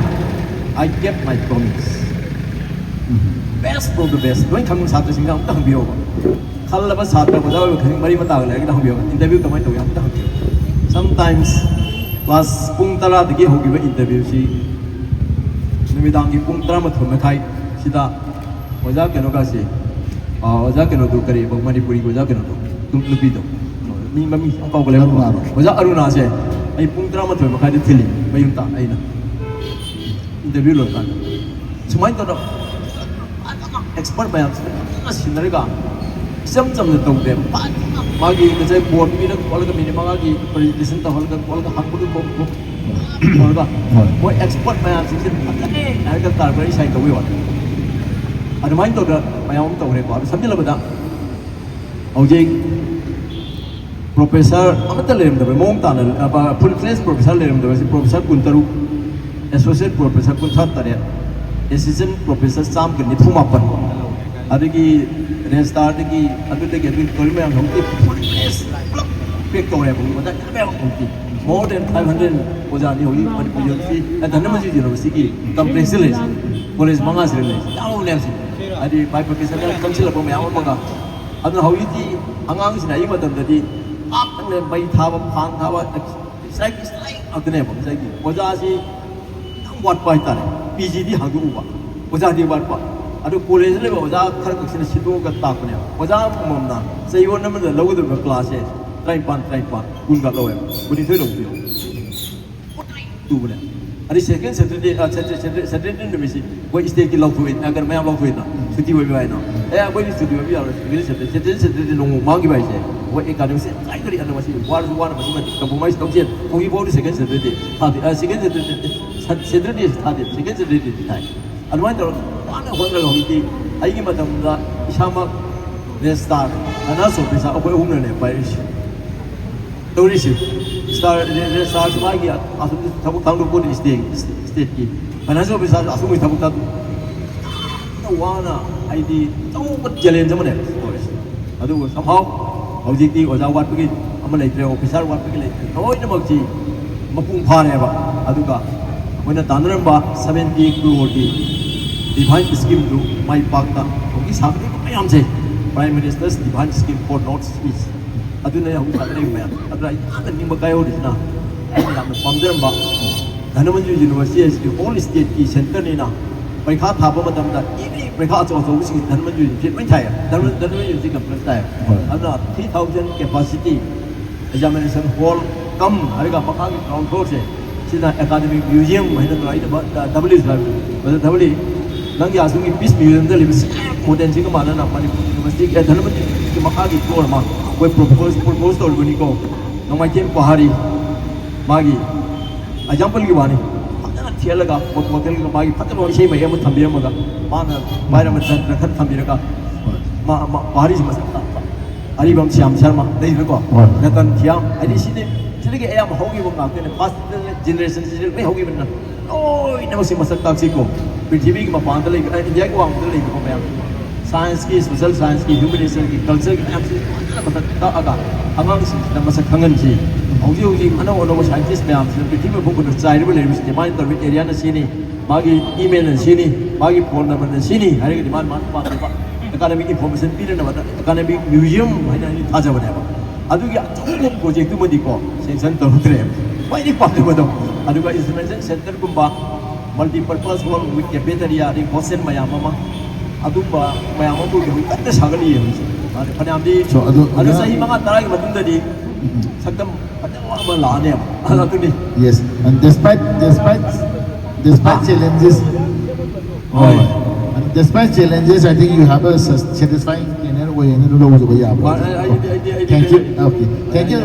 I kept my promise. Best of the best꯫ ꯂꯣꯏ ꯈꯪꯕ ꯁꯥꯇ꯭ꯔꯁꯤꯡꯗ ꯑꯃꯨꯛꯇ ꯍꯪꯕꯤꯌꯣꯕ꯫ ꯈꯜꯂꯕ ꯁꯥꯇ꯭ꯔ ꯑꯣꯖꯥ ꯑꯣꯏꯕ ꯈꯪ ꯃꯔꯤ ꯃꯇꯥꯒ ꯂꯩꯔꯒꯗꯤ ꯍꯪꯕꯤꯌꯣ꯫ ꯏꯟꯇꯔꯚ꯭ꯌꯨ ꯀꯃꯥꯏꯅ ꯇꯧꯏ ꯑꯃꯨꯛꯇ ꯍꯪꯕꯤꯌꯣ꯫ Sometimes class ꯄꯨꯡ ꯇꯔꯥꯗꯒꯤ ꯍꯧꯈꯤꯕ ꯏꯟꯇꯔꯚ꯭ꯌꯨꯁꯤ ꯅꯨꯃꯤꯗꯥꯡꯒꯤ ꯄꯨꯡ ꯇꯔꯥꯃꯥꯊꯣꯏ ꯃꯈꯥꯏ ꯁꯤꯗ ꯑꯣꯖꯥ ꯀꯩꯅꯣꯒꯁꯤ, ꯑ, ꯑꯣꯖꯥ ꯀꯩꯅꯣꯗꯣ, ꯀꯔꯤ ꯃꯅꯤꯄꯨꯔꯤꯒꯤ ꯑꯣꯖꯥ ꯀꯩꯅꯣꯗꯣ, ꯅꯨ- ꯅꯨꯄꯤꯗꯣ, ꯃꯤ ꯃꯃꯤꯡ ꯌꯥꯝ ꯀꯥꯎꯒꯂꯦ꯫ ꯑꯔꯨꯅꯥꯗꯣ꯫ ꯑꯣꯖꯥ ꯑꯔꯨꯅꯥꯁꯦ ꯑꯩ ꯄꯨꯡ ꯇꯔꯥꯃꯥꯊꯣꯏ ꯃꯈꯥꯏꯗ ꯊꯤꯜꯂꯤ ꯃꯌꯨꯝꯗ ꯑꯩꯅ ꯏꯟꯇꯔꯚ꯭ꯌꯨ ꯂꯣꯏꯔꯀꯥꯟꯗ꯫ ꯁꯨꯃꯥꯏꯅ ꯇꯧꯗꯅ ꯑꯦꯛꯁꯄꯔꯠ ꯃꯌꯥꯝꯁꯤꯅ ꯐꯖꯅ ꯁꯤꯟꯅꯔꯒ ꯏꯆꯝ ꯆꯝꯅ ꯇꯧꯗꯦꯕ꯫ ꯐꯖꯅ ꯃꯥꯒꯤ ꯉꯁꯥꯏ ꯕꯣꯔꯗ ꯄꯤꯔꯒ ꯈꯣꯠꯂꯒ ꯃꯤꯅꯤꯠ ꯃꯉꯥꯒꯤ ꯄ꯭ꯔꯖꯦꯟꯇꯦꯁꯟ ꯇꯧꯍꯜꯂꯒ ꯈꯣꯠꯂꯒ ꯍꯪꯕꯗꯨ ꯈꯣꯠꯄꯗꯨ ꯇꯧꯔꯒ ꯍꯣꯏ꯫ ꯃꯣꯏ ꯑꯦꯛꯁꯄꯔꯠ ꯃꯌꯥꯝꯁꯤꯡꯁꯦ ꯐꯖꯅ ꯍꯥꯏꯔꯒ ꯇꯥꯔꯛꯄ ꯑꯩ ꯁꯥꯏꯟ ꯇꯧꯕꯩ ꯋꯥꯅꯤ꯫ ꯑꯗꯨꯃꯥꯏꯅ ꯇꯧꯗꯅ ꯃꯌꯥꯝ ꯑꯃ ꯇꯧꯈ꯭ꯔꯦꯀꯣ꯫ ꯑꯗꯨ ꯁꯝꯖꯤꯜꯂꯕꯗ ꯍꯧꯖꯤꯛ ꯄ꯭ꯔꯣꯐꯦꯁꯔ ꯑꯃꯠꯇ ꯂꯩꯔꯝꯗꯕ ꯃꯑꯣꯡ ꯇꯥꯅ, ꯐꯨꯜ ꯐ꯭ꯂꯦꯖ ꯄ꯭ꯔꯣꯐꯦꯁꯔ ꯂꯩꯔꯝꯗꯕꯁꯤ ꯄ꯭ꯔꯣꯐꯦꯁꯔ ꯀꯨꯟꯇꯔꯨꯛ, ꯑꯦꯁꯣꯁꯤꯌꯦꯠ ꯄ꯭ꯔꯣꯐꯦꯁꯔ ꯀꯨꯟꯊ꯭ꯔꯥ ꯇꯔꯦꯠ, ꯑꯦꯁꯤꯁꯇꯦꯟ ꯄ꯭ꯔꯣꯐꯦꯁꯔ ꯆꯥꯝꯃꯒ ꯅꯤꯐꯨ ꯃꯥꯄꯟ, ꯑꯗꯒꯤ ꯔꯦꯖꯤꯁꯇ꯭ꯔꯥꯔꯗꯒꯤ ꯑꯗꯨꯗꯒꯤ ꯑꯗꯨꯒꯤ ꯇꯧꯔꯤ ꯃꯌꯥꯝꯗꯣ ꯍꯧꯖꯤꯛꯇꯤ ꯐꯨꯜ ꯐ꯭ꯂꯦꯖ ꯄꯨꯂꯞ ꯄꯦꯛ ꯇꯧꯔꯦꯕ꯫ ꯑꯣꯖꯥ ꯌꯥꯝꯃꯦꯕ ꯍꯧꯖꯤꯛꯇꯤ꯫ More than five hundred ꯑꯣꯖꯥꯅꯤ ꯍꯧꯖꯤꯛ ꯃꯅꯤꯄꯨꯔ ꯌꯨꯅꯤꯚꯔꯁꯤꯇꯤ, ꯑ, ꯙꯅꯃꯟꯖꯨꯔꯤ ꯌꯨꯅꯤꯚꯔꯁꯤꯇꯤꯒꯤ ꯀꯝꯄ꯭ꯂꯦꯛꯁꯁꯤꯗ ꯂꯩꯔꯤꯁꯦ꯫ ꯀꯣꯂꯦꯖ ꯃꯉꯥꯁꯤꯗ ꯂꯩꯔꯤꯁꯦ꯫ ꯌꯥꯝꯃꯕꯅꯦ ꯍꯧꯖꯤꯛ꯫ ꯍꯥꯏꯗꯤ bifurcation ꯆꯪꯁꯤꯜꯂꯛꯄ ꯃꯌꯥꯝ ꯑꯃꯒ꯫ ꯑꯗꯨꯅ ꯍꯧꯖꯤꯛꯇꯤ ꯑꯉꯥꯡꯁꯤꯅ ꯑꯩꯒꯤ ꯃꯇꯝꯗꯗꯤ ꯄꯥꯛ ꯆꯪꯗꯅ ꯃꯩ ꯊꯥꯕ, ꯐꯥꯟ ꯊꯥꯕ, strike strike ꯉꯥꯛꯇꯅꯦꯕ ꯉꯁꯥꯏꯒꯤ ꯑꯣꯖꯥꯁꯤ ꯌꯥꯝ ꯋꯥꯠꯄ ꯍꯥꯏꯇꯥꯔꯦ꯫ ꯄꯤ ꯖꯤꯗꯤ ꯍꯥꯡꯗꯣꯛꯎꯕ, ꯑꯣꯖꯥꯗꯤ ꯋꯥꯠꯄ꯫ ꯑꯗꯨ ꯀꯣꯂꯦꯖꯇ ꯂꯩꯕ ꯑꯣꯖꯥ ꯈꯔ ꯈꯛꯁꯤꯅ ꯁꯤꯟꯗꯣꯛꯑꯒ ꯇꯥꯛꯄꯅꯦꯕ꯫ ꯑꯣꯖꯥ ꯑꯃꯃꯝꯅ ꯆꯌꯣꯜ ꯑꯃꯗ ꯂꯧꯒꯗꯧꯔꯤꯕ ꯀ꯭ꯂꯥꯁꯁꯦ ꯇꯔꯥꯅꯤꯄꯥꯟ, ꯇꯔꯥꯅꯤꯄꯥꯟ, ꯀꯨꯟꯒ ꯂꯧꯋꯦꯕ, ꯀꯨꯟꯅꯤꯊꯣꯏ ꯂꯧꯕꯤꯌꯣ꯫ ꯇꯨꯕꯅꯦ꯫ ꯑꯗꯩ second Saturday, ꯑ, Saturday, Saturday, Saturday ꯅꯨꯃꯤꯠꯁꯤ ꯑꯩꯈꯣꯏ stateꯀꯤ ꯂꯧꯊꯣꯛꯑꯦ, ꯑ, ꯀꯩꯅꯣ ꯃꯌꯥꯝ ꯂꯧꯊꯣꯛꯑꯦꯅ, ꯁꯨꯇꯤ ꯑꯣꯏꯕ ꯍꯥꯏꯅ꯫ ꯑꯦ, ꯑꯩꯈꯣꯏꯗꯤ ꯁꯨꯇꯤ ꯑꯣꯏꯕ ꯌꯥꯔꯣꯏ, second Saturday, second Saturday ꯅꯣꯡꯃ ꯃꯥꯡꯈꯤꯕ ꯍꯥꯏꯁꯦ ꯑꯩꯈꯣꯏ academic ꯁꯦ ꯀꯥꯏꯗꯔꯤ ꯑꯅ ꯃꯁꯤ ꯋꯥꯔꯁꯨ ꯋꯥꯅ ꯃꯁꯤ compromise ꯇꯧꯁꯦ꯫ ꯍꯧꯖꯤꯛ ꯐꯥꯎꯗꯤ second Saturday ꯊꯥꯗꯦ, ꯑ, second Saturday, Saturday ꯊꯥꯗꯦ, second Saturdayꯗꯤ ꯊꯥꯏ꯫ ꯑꯗꯨꯃꯥꯏꯅ ꯇꯧꯔꯒ ꯋꯥꯅ ꯍꯣꯠꯅꯔꯒ ꯍꯧꯖꯤꯛꯇꯤ ꯑꯩꯒꯤ ꯃꯇꯝꯗ ꯏꯁꯥꯃꯛ registrar, finance officer ꯑꯩꯈꯣꯏ ꯑꯍꯨꯝꯅꯅꯦ ꯄꯥꯏꯔꯤꯁꯦ꯫ ꯇꯧꯔꯤꯁꯦ꯫ Registrar, registrarꯁꯨ ꯃꯥꯒꯤ ꯑꯁꯣꯝꯗ ꯊꯕꯛ ꯊꯥꯡꯗꯣꯛꯄꯗꯤ state, stateꯀꯤ꯫ Finance officerꯁꯨ ꯑꯁꯣꯝꯒꯤ ꯊꯕꯛ ꯊꯥꯡꯗꯣꯛ-, ꯌꯥꯝꯅ ꯋꯥꯅ, ꯍꯥꯏꯗꯤ ꯑꯆꯧꯕ challenge ꯑꯃꯅꯦ ꯇꯧꯔꯤꯁꯦ꯫ ꯑꯗꯨꯕꯨ somehow ꯍꯧꯖꯤꯛꯇꯤ ꯑꯣꯖꯥ ꯋꯥꯠꯄꯒꯤ ꯑꯃ ꯂꯩꯇ꯭ꯔꯦ, officer ꯋꯥꯠꯄꯒꯤ ꯂꯩꯇ꯭ꯔꯦ, ꯂꯣꯏꯅꯃꯛꯁꯤ ꯃꯄꯨꯡ ꯐꯥꯔꯦꯕ꯫ ꯑꯗꯨꯒ ꯑꯩꯈꯣꯏꯅ ꯇꯥꯟꯅꯔꯝꯕ seventy crore ꯗꯤ divine scheme ꯗꯨ ꯃꯥꯏ ꯄꯥꯛꯇ ꯍꯧꯖꯤꯛ ꯁꯥꯒꯠꯂꯤꯕ ꯃꯌꯥꯝꯁꯦ, Prime Minister's Divine Scheme for North East, ꯑꯗꯨꯅ ꯍꯧꯖꯤꯛ ꯁꯥꯒꯠꯂꯤꯕ ꯃꯌꯥꯝ꯫ ꯑꯗꯨꯅ ꯑꯩ ꯌꯥꯝꯅ ꯅꯤꯡꯕ ꯀꯥꯏꯍꯧꯔꯤꯁꯤꯅ, ꯑꯩꯅ ꯌꯥꯝꯅ ꯄꯥꯝꯖꯔꯝꯕ ꯙꯅꯃꯟꯖꯨ University ꯑꯁꯤꯗꯤ all stateꯀꯤ centreꯅꯤꯅ, ꯄꯔꯤꯈꯥ ꯊꯥꯕ ꯃꯇꯝꯗ any ꯄꯔꯤꯈꯥ ꯑꯆꯧ ꯑꯆꯧꯕꯁꯤꯡ ꯙꯅꯃꯟꯖꯨ University ꯂꯣꯏ ꯊꯥꯏ꯫ ꯙꯅꯃꯟ-, ꯙꯅꯃꯟꯖꯨ University campus ꯊꯥꯏ꯫ ꯍꯣꯏ꯫ ꯑꯗꯨꯅ three thousand capacity examination hall cum ꯑꯗꯨꯒ ꯃꯈꯥꯒꯤ ground floorꯁꯦ, ꯁꯤꯅ academic museum ꯍꯥꯏꯅ ꯇꯧꯔꯛꯏꯕ, ꯗ-, ꯗꯕꯂꯤ ꯍꯥꯏꯕ꯫ ꯕ꯭ꯔꯗꯔ ꯗꯕꯂꯤ, ꯅꯪꯒꯤ ꯑꯁꯣꯝꯒꯤ Peace Museumꯗ ꯂꯩꯕ same hotelꯁꯤꯒ ꯃꯥꯟꯅꯅ ꯃꯅꯤꯄꯨꯔ Universityꯒꯤ, ꯑꯦ, ꯙꯅꯃꯟꯖꯨ Universityꯒꯤ ꯃꯈꯥꯒꯤ floor ꯑꯃ ꯑꯩꯈꯣꯏ propose, propose ꯇꯧꯔꯤꯕꯅꯤꯀꯣ꯫ ꯅꯣꯡꯃꯥꯏꯊꯦꯝ ꯄꯍꯥꯔꯤ, ꯃꯥꯒꯤ exampleꯒꯤ ꯋꯥꯅꯤ꯫ ꯐꯖꯅ ꯊꯦꯠꯂꯒ, hotelꯒ ꯃꯥꯒꯤ ꯐꯖꯕ ꯏꯁꯩ ꯃꯌꯦꯛ ꯑꯃ ꯊꯝꯕꯤꯔꯝꯃꯒ, ꯃꯥꯅ ꯄꯥꯏꯔꯝꯕ ꯗꯟꯗ꯭ꯔ ꯈꯔ ꯊꯝꯕꯤꯔꯒ, ꯃꯥ, ꯃꯥ, ꯄꯍꯥꯔꯤꯁꯤ ꯃꯁꯛ ꯇꯥꯛꯄ꯫ ꯑꯔꯤꯕꯝ ꯁ꯭ꯌꯥꯝ ꯁꯔꯃ ꯂꯩꯗꯅꯀꯣ, ꯍꯣꯏ꯫ ꯔꯇꯟ ꯊꯤꯌꯥꯝ, ꯍꯥꯏꯗꯤ ꯁꯤꯗꯤ, ꯁꯤꯗꯒꯤ ꯑꯌꯥꯝꯕ ꯍꯧꯈꯤꯕ ꯉꯥꯛꯇꯅꯦ꯫ First generationꯁꯤꯗ ꯂꯣꯏ ꯍꯧꯈꯤꯕꯅꯤꯅ, ꯂꯣꯏꯅꯃꯛꯁꯤ ꯃꯁꯛ ꯇꯥꯛꯁꯤꯀꯣ꯫ ꯄ꯭ꯔꯤꯊꯤꯕꯤꯒꯤ ꯃꯄꯥꯟꯗ ꯂꯩꯕ, ꯑ, ꯏꯟꯗꯤꯌꯥꯒꯤ ꯋꯥꯡꯃꯗ ꯂꯩꯕꯀꯣ ꯃꯌꯥꯝ, scienceꯀꯤ, social scienceꯀꯤ, humanityꯒꯤ, cultureꯒꯤ ꯃꯌꯥꯝꯁꯤ ꯂꯣꯏꯅ ꯃꯁꯛ ꯇꯥꯛꯑꯒ ꯑꯉꯥꯡꯁꯤꯡꯁꯤꯗ ꯃꯁꯛ ꯈꯪꯍꯟꯁꯤ꯫ ꯍꯧꯖꯤꯛ ꯍꯧꯖꯤꯛ ꯑꯅꯧ ꯑꯅꯧꯕ ꯁꯥꯏꯟꯇꯤꯁ ꯃꯌꯥꯝꯁꯤꯅ ꯄ꯭ꯔꯤꯊꯤꯕꯤ ꯃꯐꯝ ꯄꯨꯝꯕꯗ ꯆꯥꯏꯔꯤꯕ ꯂꯩꯔꯤꯕꯁꯤꯡꯁꯦ ꯃꯥꯒꯤ ꯇꯧꯔꯤꯕ ꯑꯦꯔꯤꯌꯥꯅ ꯁꯤꯅꯤ, ꯃꯥꯒꯤ ꯏꯃꯦꯜꯅ ꯁꯤꯅꯤ, ꯃꯥꯒꯤ ꯐꯣꯟ ꯅꯝꯕꯔꯅ ꯁꯤꯅꯤ ꯍꯥꯏꯔꯒꯗꯤ ꯃꯥꯅ ꯃꯥꯅ ꯄꯥꯝꯖꯕ ꯑꯦꯀꯥꯗꯃꯤꯛ ꯏꯟꯐꯣꯔꯃꯦꯁꯟ ꯄꯤꯅꯅꯕ ꯑꯦꯀꯥꯗꯃꯤꯛ ꯃ꯭ꯌꯨꯖꯤꯌꯝ ꯍꯥꯏꯅ ꯑꯩꯅ ꯊꯥꯖꯕꯅꯦꯕ꯫ ꯑꯗꯨꯒꯤ ꯑꯆꯧꯕ ꯄ꯭ꯔꯣꯖꯦꯛꯇꯨꯃꯗꯤ ꯀꯣ ꯁꯦꯡꯁꯟ ꯇꯧꯔꯛꯇ꯭ꯔꯦꯕ꯫ ꯈ꯭ꯋꯥꯏꯗꯒꯤ ꯄꯥꯝꯖꯕꯗꯣ꯫ ꯑꯗꯨꯒ ꯏꯟꯁꯇ꯭ꯔꯨꯃꯦꯟꯇꯦꯁꯟ ꯁꯦꯟꯇꯔꯒꯨꯝꯕ, ꯃꯜꯇꯤꯄꯔꯄꯁ ꯍꯣꯜ ꯋꯤꯠ ꯀꯦꯐꯦꯇꯦꯔꯤꯌꯥ, ꯑꯗꯩ ꯍꯣꯁꯇꯦꯜ ꯃꯌꯥꯝ ꯑꯃ, ꯑꯗꯨꯝꯕ ꯃꯌꯥꯝ ꯑꯃ ꯍꯧꯖꯤꯛ ꯀꯟꯅ ꯁꯥꯒꯠꯂꯤꯌꯦ ꯍꯧꯖꯤꯛꯁꯦ꯫ ꯃꯥꯅꯦ, ꯐꯅꯌꯥꯝꯗꯤ꯫ So, ꯑꯗꯨ ꯑꯗꯨ ꯑꯣꯖꯥ ꯆꯍꯤ ꯃꯉꯥ ꯇꯔꯥꯒꯤ ꯃꯇꯨꯡꯗꯗꯤ ꯁꯛꯇꯝ ꯐꯖꯕ ꯑꯃ ꯂꯥꯛꯑꯅꯦꯕ꯫ ꯑꯗꯨꯅꯤ꯫ Yes, and despite, despite, despite challenges, ꯍꯣꯏ꯫ And despite challenges, I think you have a sus-, satisfying career ꯑꯣꯏꯌꯦꯅ ꯑꯗꯨꯝ ꯂꯧꯖꯕ ꯌꯥꯕ꯭ꯔꯥ? ꯍꯣꯏ, ꯑꯩ, ꯑꯩꯗꯤ, ꯑꯩꯗꯤ, ꯑꯩꯗꯤ Thank you. Okay. Thank you.